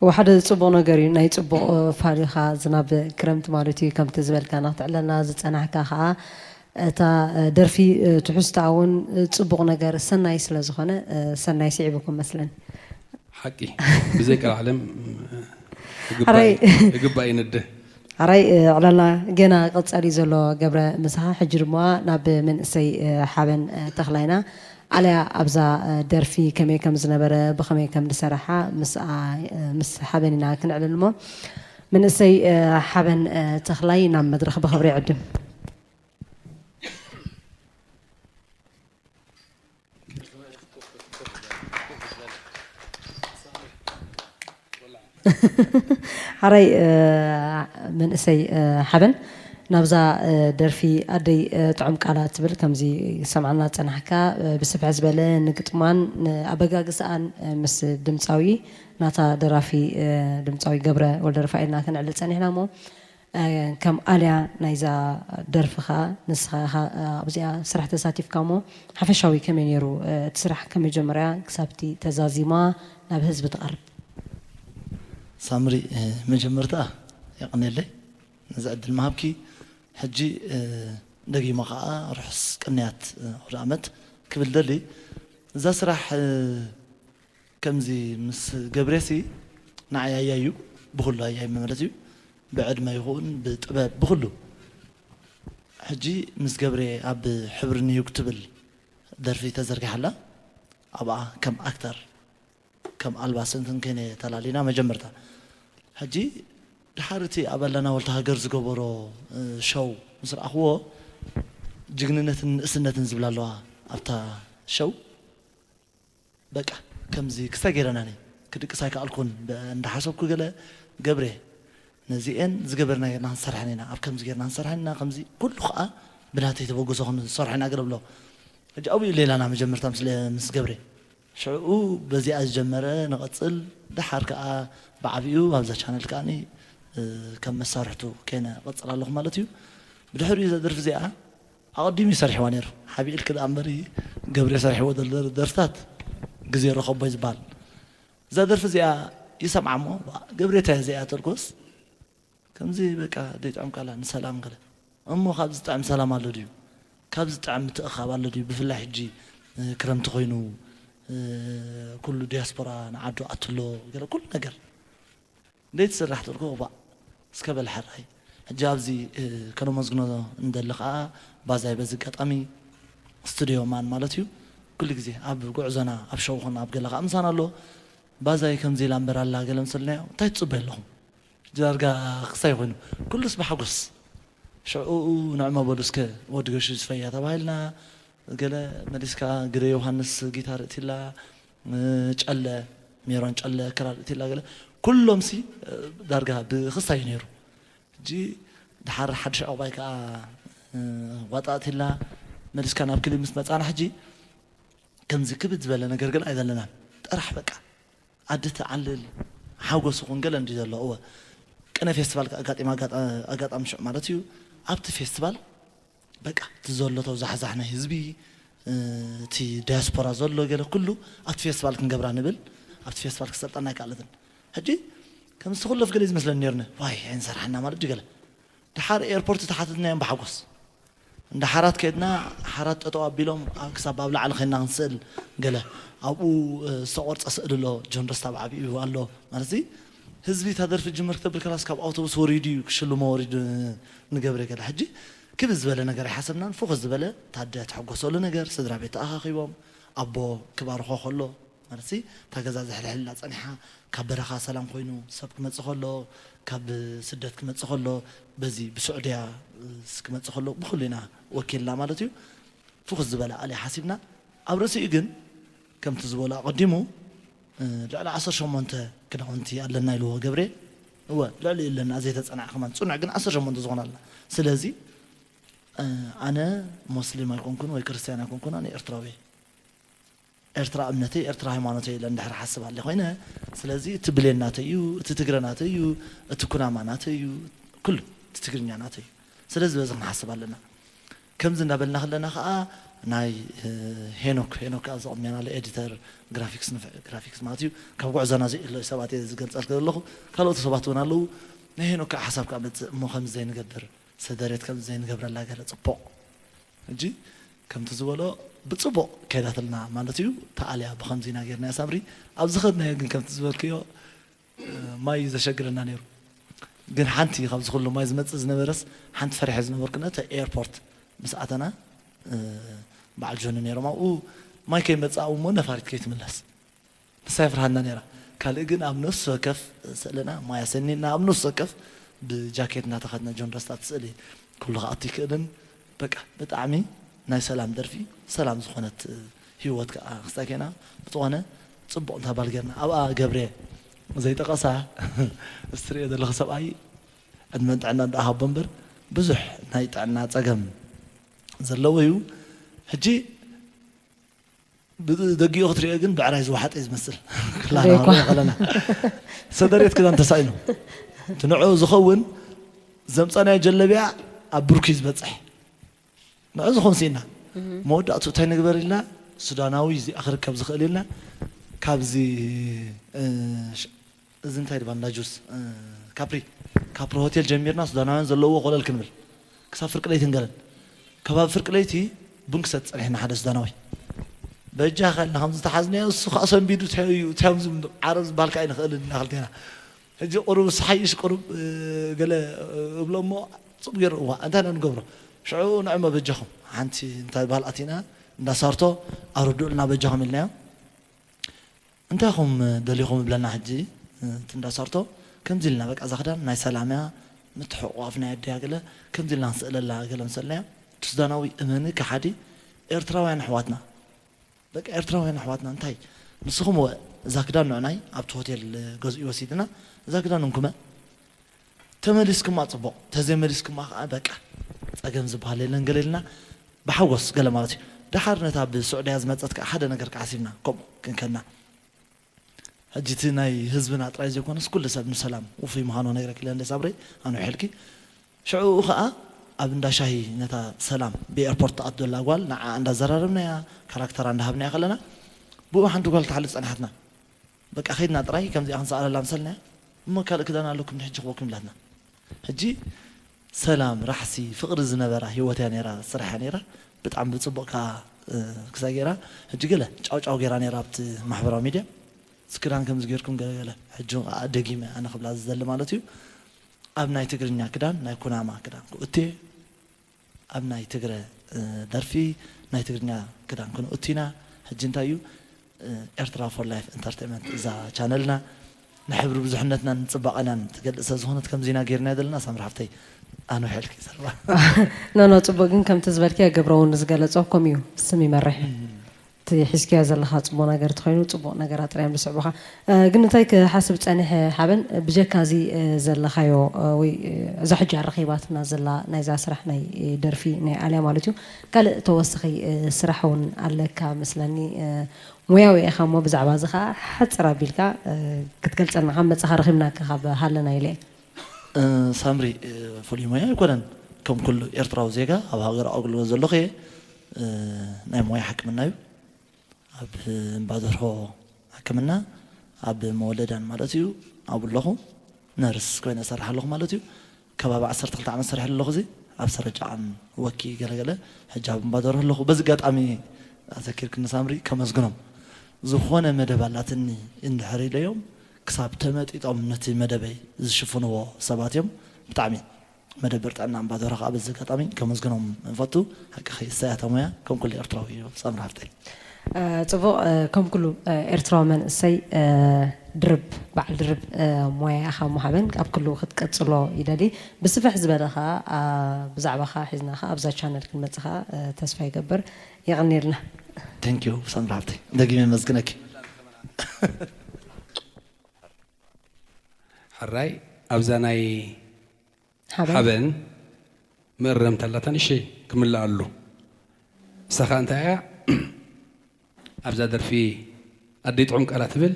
እወ፣ ሓደ ጽቡቕ ነገር እዩ። ናይ ጽቡቕ፣ እ፣ ፋሊኻ ዝናብ ክረምቲ ማለት እዩ። ከምቲ ዝበልካና ክትዕለልና ዝጸናሕካ ኸኣ እታ፣ እ፣ ደርፊ፣ እ፣ ትሕዝቶኣ እውን፣ እ፣ ጽቡቕ ነገር ሰናይ ስለ ዝኾነ፣ እ፣ ሰናይ ስዒቡኩም መስለን። ሓቂ ብዘይ ቀልዓለም ሕራይ። እግባእ ይንደ። ኣራይ፣ እ፣ ዕላልና ገና ቀጻሊ ዘሎ ገብረ ምሳኻ። ሕጂ ድማ ናብ መንእሰይ፣ እ፣ ሓበን፣ እ፣ ተኽላይና ኣልያ ኣብዛ፣ እ፣ ደርፊ ከመይ ከም ዝነበረ ብኸመይ ከም ዝሰረሓ ምስኣ፣ እ፣ ምስ ሓበን ኢና ክንዕልል እሞ መንእሰይ፣ እ፣ ሓበን፣ እ፣ ተኽላይ ናብ መድረኽ ብኽብሪ ይዕድም። ሓራይ፣ እ፣ መንእሰይ፣ እ፣ ሓበን ናብዛ፣ እ፣ ደርፊ ኣደይ፣ እ፣ ጥዑም ቃላት ትብል ከምዚ ሰምዓና ጸናሕካ፣ እ፣ ብስፍሕ ዝበለ ንግጥማን ንኣበጋግስኣን፣ እ፣ ምስ ድምጻዊ ናታ ደራፊ፣ እ፣ ድምጻዊ ገብረ ወልደረፋኤልና ከነዕልል ጸኒሕና እሞ፣ እ፣ ከም ኣልያ ናይዛ ደርፊ ኸኣ ንስኻ ኢኻ ኣብዚኣ ስራሕ ተሳቲፍካ እሞ ሓፈሻዊ ከመይ ነይሩ፣ እ፣ እቲ ስራሕ ካብ መጀመርያ ክሳብቲ ተዛዚማ ናብ ህዝቢ ትቐርብ? ሳምሪ፣ እ፣ መጀመርታ የቐንየለይ ነዚ ዕድል ምሃብኪ። ሕጂ፣ እ፣ ደጊመ ኸኣ ርሑስ ቅንያት፣ እ፣ ኣውደ ኣመት ክብል ደሊ። እዛ ስራሕ፣ እ፣ ከምዚ ምስ ገብሬሲ ንዓይ ኣያዩ ብኹሉ ኣያዩ ማለት እዩ። ብዕድመ ይኹን ብጥበብ ብኹሉ። ሕጂ ምስ ገብሬ ኣብ ሕብሪ ኒውዮርክ ትብል ደርፊ ተዘርጊሓ ኣላ። ኣብኣ ከም ኣክተር ከም ኣልባስ እንትን ከይነ ተላሊና መጀመርታ። ሕጂ ድሓር እቲ ኣብ ኣለና ወልተ ሃገር ዝገበሮ፣ እ፣ ሸው ምስ ረኣኽዎ ጅግንነትን ንእስነትን ዝብላ ኣለዋ ኣብታ ሸው። በቃ ከምዚ ክስታይ ገይረናኒ ክድቅስ ኣይከኣልኩን። ብ- እንዳሓሰብኩ ገለ ገብሬ ነዚኤን ዝገበርና ጌርና ክንሰርሐን ኢና፣ ኣብ ከምዚ ጌርና ክንሰርሐን ኢና፣ ከምዚ ኩሉ ከዓ ብናተይ ተበግሶ ክንሰርሖ ኢና ገለ ብሎ። ሕጂ ኣብኡ እዩ ሌላና መጀመርታ ምስ ለ- ምስ ገብሬ። ሽዕኡ በዚኣ ዝጀመረ ንቐጽል፣ ደሓር ከዓ ብዓቢኡ ኣብዛ ቻነል ከዓኒ፣ እ፣ ከም መሳርሕቱ ከይነ እቐጽል ኣለኹ ማለት እዩ። ብድሕሪኡ እዛ ደርፊ እዚኣ ኣቐዲሙ እዩ ሰሪሕዋ ነይሩ። ሓቢእልኪ ደኣ እምበሪ ገብሬ ሰሪሕዎ ዘሎ ደር- ደርፍታት ግዜ ረኸቦ እዩ ዝበሃል። እዛ ደርፊ እዚኣ ይሰምዓ እሞ፣ "ገብሬ እንታይ እያ እዚኣ ተልኮስ?" ከምዚ በቃ ደይጥዕም ቃላ ንሰላም ገለ። እሞ ካብዚ ጥዕም ሰላም ኣሎ ድዩ? ካብዚ ጥዕም ምትእኻብ ኣሎ ድዩ? ብፍላይ ሕጂ፣ እ፣ ክረምቲ ኮይኑ፣ እ፣ ኩሉ ዲያስፖራ ንዓዱ ኣትሎ ገለ ኩሉ ነገር። ደይትስራሕ ተልኮ፣ "እባ እስከ በል ሕራይ። ሕጂ ኣብዚ፣ እ፣ ከነመስግኖ እንደሊ ከኣ ባዛይ በዚ ኣጋጣሚ ስቱድዮ ማን ማለት እዩ። ኩሉ ግዜ ኣብ ጉዕዞና ኣብ ሸው ኹን ኣብ ገለ ከኣ ምሳና ኣሎ። ባዛይ ከምዚ ኢላ እምበር ኣላ ገለ ምስ በልናዮ፣ እንታይ ትጽበዩ ኣለኹም?" ዳርጋ ክሳይ ኮይኑ ኩሉስ ብሓጎስ ሽዑ ንዕመ በሉ እስከ ወዲ ገሹ ዝፈያ ተባሂልና ገለ መሊስካ ግደ ዮሃንስ ጊታር እትላ ጨለ ሜሮን ጨለ ክራር እትላ ገለ ኩሎም ሲ ዳርጋ ብክሳይ ነይሩ። ሕጂ ድሓር ሓድሽ ዕቑባይ ከዓ ዋጣ እትላ መሊስካ ናብ ክሊብ ምስ መፃና ሕጂ ከምዚ ክብድ ዝበለ ነገር ግን ኣይዘለናን። ጥራሕ በቃ ዓዲ ትዓልል ሓጎስ ይኹን ገለ እንዲ ዘሎ እወ ቅነ ፌስቲቫል ኣጋጢማ ኣጋጣሚ ሽዑ ማለት እዩ። ኣብቲ ፌስቲቫል በቃ እቲ ዘሎ ተውዛሕዛሕ ናይ ህዝቢ እቲ ዳያስፖራ ዘሎ ገለ ኩሉ ኣብቲ ፌስቲቫል ክንገብራ ንብል ኣብቲ ፌስቲቫል ክሰልጠና ኣይከኣለትን። ሕጂ ከምዚ ተኩለፍ ገለ ዝመስለኒ ነርኒ ዋይ ኣይንሰርሓና ማለት ድዩ ገለ ድሓር ኤርፖርት ተሓተትናዮም ብሓጎስ እንዳ ሓራት ከድና ሓራት ጠጠው ኣቢሎም ክሳብ ኣብ ላዕሊ ኸና ክንስእል ገለ ኣብኡ ዝተቆርፀ ስእል ኣሎ ጆን ደስታ ብዓብኡ ኣሎ ማለት እዚ ህዝቢ እታ ደርፊ ጅምር ክተብል ከላስ ካብ ኣውቶቡስ ወሪዱ እዩ ክሽልሞ ወሪዱ ንገብረ ገለ ሕጂ ክብ ዝበለ ነገር ኣይሓሰብናን ፉኽ ዝበለ ታደ ተሐጎሰሉ ነገር ስድራ ቤት ተኣኻኺቦም ኣቦ ክባርኾ ከሎ ማለት ሲ እታ ገዛ ዝሕልሕላ ጸኒሓ ካብ በረኻ ሰላም ኮይኑ ሰብ ክመጽእ ከሎ ካብ ስደት ክመጽእ ከሎ በዚ ብስዑድያ ክመጽእ ከሎ ብኩሉ ኢና ወኪልና ማለት እዩ። ፍኹስ ዝበለ ኣሊ ሓሲብና ኣብ ርእሲኡ ግን ከምቲ ዝበሎ ኣቐዲሙ ልዕሊ ዓሰርተ ሸሞንተ ክዳውንቲ ኣለና ኢልዎ ገብሬ እወ ልዕሊ ኣለና ዘይተጸናዕ ከማን ጽኑዕ ግን ዓሰርተ ሸሞንተ ዝኾነ ኣለና ስለዚ ኣነ ሞስሊም ኣይኮንኩን ወይ ክርስትያን ኣይኮንኩን ኣነ ኤርትራዊ ኤርትራ እምነተይ ኤርትራ ሃይማኖተይ ኢለ እንድሕር ሓስብ ኣለ ኮይነ ስለዚ እቲ ብሌን ናተይ እዩ እቲ ትግረ ናተይ እዩ እቲ ኩናማ ናተይ እዩ ኩሉ እቲ ትግርኛ ናተይ እዩ ስለዚ በዚ ክንሓስብ ኣለና ከምዚ እንዳበልና ከለና ከዓ ናይ ሄኖክ ሄኖክ ኣብዚ ቅድሜና ኣሎ ኤዲተር ግራፊክስ ንፍዕ ግራፊክስ ማለት እዩ ካብ ጉዕዞና ዘይእሎ ሰባት እየ ዝገልፀልክ ዘለኹ ካልኦት ሰባት እውን ኣለዉ ናይ ሄኖክ ከዓ ሓሳብ ከዓ መፅእ እሞ ከምዚ ዘይንገብር ሰደሬት ከምዚ ዘይንገብረላ ገለ ፅቡቕ ሕጂ ከምቲ ዝበሎ ብፅቡቕ ከይዳትልና ማለት እዩ ተኣልያ ብኸምዚ ኢና ጌርናያ ሳምሪ ኣብ ዝኸድናዮ ግን ከምቲ ዝበልክዮ ማይ እዩ ዘሸግረና ነይሩ ግን ሓንቲ ካብዚ ኩሉ ማይ ዝመፅእ ዝነበረስ ሓንቲ ፈሪሐ ዝነበርኩ ነተ ኤርፖርት ምስ ኣተና በዓል ጆኒ ነይሮም ኣብኡ ማይ ከይመፅእ ኣብኡ እሞ ነፋሪት ከይትምለስ ንሳ የፍርሃና ነይራ ካልእ ግን ኣብ ነፍሲ ወከፍ ስእልና ማይ ኣሰኒና ኣብ ነፍሲ ወከፍ ብጃኬት እናተኸድነ ጆን ረስታ እቲ ስእሊ ኩሉ ክኣቱ ይክእልን በቃ ብጣዕሚ ናይ ሰላም ደርፊ ሰላም ዝኾነት ህይወት ከዓ ክስታይ ኮይና ብዝኾነ ፅቡቕ እንታ ባል ጌርና ኣብኣ ገብሬ ዘይጠቐሳ እስትሪኦ ዘለኹ ሰብኣይ ዕድመን ጥዕና እንዳሃቦ እምበር ብዙሕ ናይ ጥዕና ፀገም ዘለዎ እዩ ሕጂ ብደጊኡ ክትሪኦ ግን ብዕራይ ዝወሓጠ እዩ ዝመስል ክላና ሪእኳ። ከለና ሰደሬት ክዳን ተሳኢኑ እቲ ንዕኡ ዝኸውን ዘምፀናዮ ጀለቢያ ኣብ ብርኩ እዩ ዝበፅሕ ንዑ ዝኾን ስኢና መወዳእቱ እንታይ ንግበር ኢልና ሱዳናዊ እዚኣ ክርከብ ዝኽእል ኢልና ካብዚ እዚ እንታይ ድባ እንዳ ጁስ ካፕሪ ካፕሪ ሆቴል ጀሚርና ሱዳናውያን ዘለውዎ ኮለል ክንብል ክሳብ ፍርቂ ለይቲ ንገለን ከባቢ ፍርቂ ለይቲ ቡን ክሰት ጸኒሕና ሓደ ሱዳናዊ በጃኻ ኢልና ከም ዝተሓዝናዮ እሱ ከዓ ሰንቢዱ እንታይ እዩ እንታይ እዮም ዝብሉ ዓረብ ዝበሃል ከዓ ኣይንኽእልን ኢና ክልቴና ሕጂ ቁሩብ ስሓይሽ ቁሩብ ገለ እብሎ እሞ ፅቡቅ ገይሩ እዋ እንታይ ኢና ንገብሮ ሽዑ ንዕሞ በጃኹም ሓንቲ እንታይ በሃል ኣቲና እንዳሳርቶ ኣረድኡልና በጃኹም ኢልናዮም እንታይ ኢኹም ደሊኹም ይብለና ሕጂ እቲ እንዳ ሳርቶ ከምዚ ኢልና በቃ እዛ ክዳን ናይ ሰላም እያ ምትሕቑቋፍ ናይ ኣደያ ገለ ከምዚ ኢልና ንስእለላ ገለ ምሰልናዮ እቲ ሱዳናዊ እመኒ ከሓዲ ኤርትራውያን ኣሕዋትና በቃ ኤርትራውያን ኣሕዋትና እንታይ ንስኹም ወ እዛ ክዳን ንዕናይ ኣብቲ ሆቴል ገዝኡ ወሲድና እዛ ክዳን እንኩመ ተመሊስኩማ ጽቡቕ፣ ተዘይመሊስኩማ ከኣ በቃ ጸገም ዝበሃል የለን ገለ ኢልና ብሓጎስ ገለ ማለት እዩ። ደሓር ነታ ብስዑድያ ዝመጸት ከኣ ሓደ ነገር ከኣ ሓሲብና ከምኡ ክንከና። ሕጂ እቲ ናይ ህዝብና ጥራይ ዘይኮነስ ኩሉ ሰብ ንሰላም ውፉይ ምዃኑ ነግረኪ ኢለ እንደ ሳብረይ ኣነ ውሒልኪ። ሽዑኡ ከኣ ኣብ እንዳ ሻሂ ነታ ሰላም ብኤርፖርት ትኣቱ ዘላ ጓል ንዓኣ እንዳዘራረብናያ ካራክተራ እንዳሃብናያ ከለና ብኡ ሓንቲ ጓል ትሓልፍ ጸኒሓትና። በቃ ከይድና ጥራይ ከምዚኣ ክንሰኣለላ መሰልናያ እሞ ካልእ ክዳን ኣለኩም ድሕጂ ክበኩም ኢላትና። ሕጂ ሰላም ራሕሲ ፍቕሪ ዝነበራ ህይወት እያ ነይራ ስራሕ እያ ነይራ ብጣዕሚ ብፅቡቕ ከዓ ክሳይ ገይራ ሕጂ ገለ ጫውጫው ገይራ ነይራ ኣብቲ ማሕበራዊ ሚድያ ክዳን ከምዚ ገይርኩም ገለ ገለ ሕጂ እውን ከዓ ደጊመ ኣነ ክብላ ዝደሊ ማለት እዩ ኣብ ናይ ትግርኛ ክዳን ናይ ኩናማ ክዳን ክእቱ እየ ኣብ ናይ ትግረ ደርፊ ናይ ትግርኛ ክዳን ክንእቱ ኢና። ሕጂ እንታይ እዩ ኤርትራ for life entertainment እዛ ቻነልና ንሕብሪ ብዙሕነትናን ንጽባቐናን ትገልጽ ስለ ዝኾነት ከምዚና ጌርና ዘለና ሳምሪ ሓፍተይ ኣነ ውሕልኪ ዘረባ። ኖ ኖ፣ ጽቡቕ። ግን ከምቲ ዝበልክዮ ገብረ እውን ዝገለጾ ከምኡ እዩ፣ ስም ይመርሕ እዩ። እቲ ሒዝክዮ ዘለኻ ጽቡቕ ነገር እንተኾይኑ ጽቡቕ ነገራት ጥራይ እዮም ዝስዕቡኻ። እ፣ ግን እንታይ ክሓስብ ጸኒሐ ሓበን፣ ብጀካ እዚ እ፣ ዘለኻዮ እ፣ ወይ እ፣ እዛ ሕጂ ኣረኺባትና ዘላ ናይዛ ስራሕ ናይ እ፣ ደርፊ ናይ ኣልያ ማለት እዩ፣ ካልእ ተወሳኺ እ፣ ስራሕ እውን ኣለካ መስለኒ። እ፣ ሞያዊ ኢኻ እሞ ብዛዕባ እዚ ኸዓ ሓጽር ኣቢልካ እ፣ ክትገልጸልና ካብ መጻኻ ረኺብናካ ካብ ሃለና ኢለ እየ። ሳምሪ ፍሉይ ሞያ ኣይኮነን። ከም ኩሉ ኤርትራዊ ዜጋ ኣብ ሃገር ኣገልግሎት ዘለኹ እየ። ናይ ሞያ ሕክምና እዩ። ኣብ እምባ ደርሆ ሕክምና ኣብ መወለዳን ማለት እዩ ኣብኡ ኣለኹ። ነርስ ኮይነ እሰርሕ ኣለኹ ማለት እዩ። ከባቢ ዓሰርተ ክልተ ዓመት ሰሪሐ ኣለኹ። እዚ ኣብ ሰረጃኣን ወኪ ገለገለ ሕጂ ኣብ እምባ ደርሆ ኣለኹ። በዚ ኣጋጣሚ ኣዘኪርክኒ ሳምሪ ከመስግኖም። ዝኾነ መደብ ኣላትኒ እንድሕር ኢለዮም ክሳብ ተመጢጦም ነቲ መደበይ ዝሽፍንዎ ሰባት እዮም። ብጣዕሚ መደበር ጥዕና እምባ ደርሆ ከዓ በዚ ኣጋጣሚ ከመስግኖም እፈቱ። ሓቅኺ እሰይ ኣታ ሞያ ከም ኩሉ ኤርትራዊ እዩ ሳምሪ ሓፍተይ። ጽቡቕ። ከም ኩሉ ኤርትራዊ መንእሰይ ድርብ በዓል ድርብ ሞያ ኢኻ እሞ ሓበን ኣብ ኩሉ ክትቀጽሎ ይደሊ። ብስፍሕ ዝበለ ኸዓ ብዛዕባኻ ሒዝና ኸዓ ኣብዛ ቻነል ክንመጽእ ኸዓ ተስፋ ይገብር። የቐንየልና። Thank you ሳምሪ ሓፍተይ፣ ደጊመ የመስግነኪ። ሕራይ ኣብዛ ናይ ሓበን ሓበን መእረምታ ኣላታ ንእሽተይ ክምልኣሉ። ንሳ ኸኣ እንታይ እያ? ኣብዛ ደርፊ ኣደይ ጥዑም ቃላ ትብል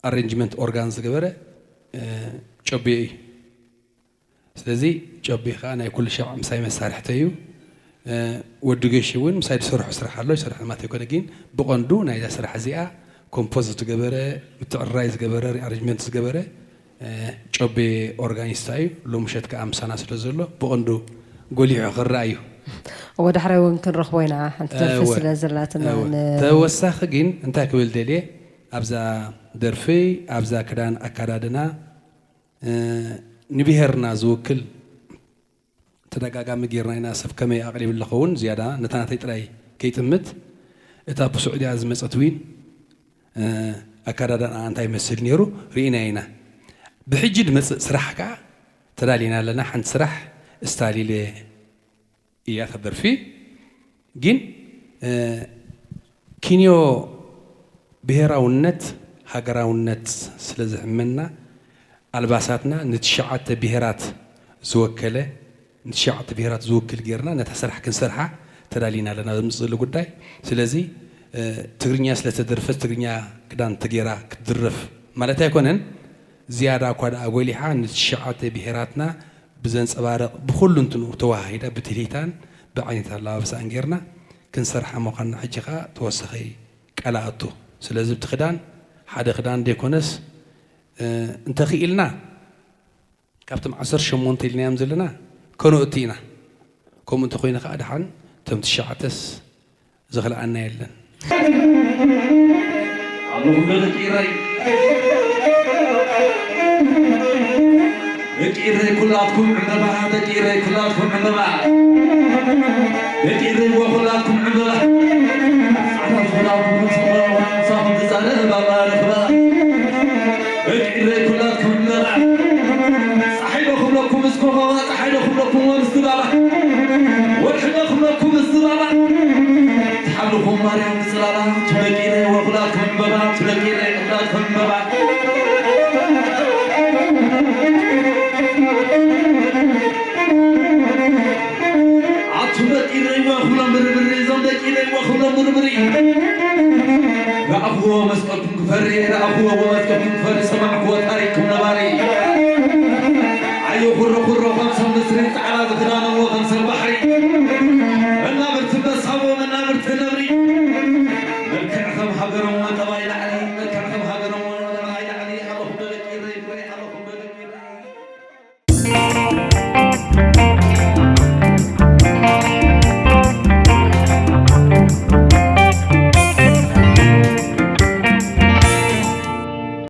ኣሬንጅመንት ኦርጋን ዝገበረ እ፣ ጨቤ እዩ። ስለዚ ጨቤ ኸኣ ናይ ኩሉ ሻዕ ምሳይ መሳርሕተይ እዩ። እ፣ ወዲ ገሹ እውን ምሳይ ዝሰርሖ ስራሕ ኣሎ፣ ይሰርሕ ማለት ኣይኮነ፣ ግን ብቐንዱ ናይዛ ስራሕ እዚኣ ኮምፖዝ ዝገበረ፣ ምትዕርራይ ዝገበረ፣ ሪኣሬንጅመንት ዝገበረ እ፣ ጨቤ ኦርጋኒስታ እዩ። ሎምሸት ከኣ ምሳና ስለ ዘሎ ብቐንዱ ጎሊሑ ክረኣ እዩ። እወ፣ ዳሕራይ እውን ክንረኽቦ ኢና፣ ሓንቲ ደርፊ እወ፣ ስለ ዘላትና እወ። ን- ተወሳኺ ግን እንታይ ክብል ደልየ፣ ኣብዛ ደርፊ፣ ኣብዛ ክዳን ኣካዳድና እ፣ ንብሄርና ዝውክል ተደጋጋሚ ጌርና ኢና። ሰብ ከመይ ኣቕሪብልኻ እውን ዝያዳ ነታ ናተይ ጥራይ ከይጥምት፣ እታ ብስዑድያ ዝመጸት ዊን እ፣ ኣካዳድናኣ እንታይ ይመስል ነይሩ ርኢና ኢና። ብሕጂ ዝመጽእ ስራሕ ከኣ ተዳሊና ኣለና። ሓንቲ ስራሕ ስታሊለ እያ እታ ደርፊ። ግን እ፣ ኪንዮ ብሄራውነት ሃገራውነት ስለ ዝሕመና ኣልባሳትና ንትሽዓተ ብሄራት ዝወከለ ንትሽዓተ ብሄራት ዝውክል ጌርና ነታ ስራሕ ክንሰርሓ ተዳሊና ኣለና ኣብዚ ዘሎ ጉዳይ። ስለዚ እ፣ ትግርኛ ስለ ተደርፈት ትግርኛ ክዳን ተጌራ ክትድረፍ ማለት ኣይኮነን። ዝያዳ እኳ ደኣ ጎሊሓ ንትሽዓተ ብሄራትና ብዘንጸባርቕ ብኹሉ እንትንኡ ተወሃሂዳ ብትልሂታን ብዓይነት ኣለባብሳን ጌርና ክንሰርሓ ምዃንና ሕጂ ኸኣ ተወሳኺ ቃል ኣእቱ። ስለዚ እቲ ክዳን ሓደ ክዳን ዘይኮነስ እ፣ እንተኽኢልና ካብቶም ዓሰርተ ሸሞንተ ኢልናዮም ዘለና ከነእቱ ኢና። ከምኡ እንተኾይኑ ኸዓ ደሓን እቶም ትሽዓተስ ዝኽልኣና የለን። ኣለኹም ዶ ደቂ ኢረይ? ደቂ ኢረይ ኩላትኩም ዕምበባ፣ ደቂ ኢረይ ኩላትኩም ዕምበባ፣ ደቂ ኢረይ ወ ኩላትኩም ዕምበባ። ጻዕዳ ዝኹላትኩም ጽቡቕ ምሳኹም ትዛረብ ኣባ ርኽባ። ደቂ ኢረይ ኩላትኩም ዕምበባ። ጸሓይ ዶ ክብለኩም ምስ ኮኸባ፣ ጸሓይ ዶ ክብለኩም ምስ ዝባባ፣ ወርሒ ዶ ክብለኩም ምስ ዝባባ፣ ትሓልኹም ማርያም ብጽላላ፣ ትብለቂ ኢረይ ወኹላትኩም ዕምበባ፣ ትብለቂ ኢረይ ወኹላትኩም ዕምበባ። ኣቱም ደቂ ኢረይ ወኹሎም ብርብሪ፣ እዞም ደቂ ኢረይ ወኹሎም ብርብሪ። ረኣኽዎ መስቀልኩም ክፈሪ፣ ረኣኽዎ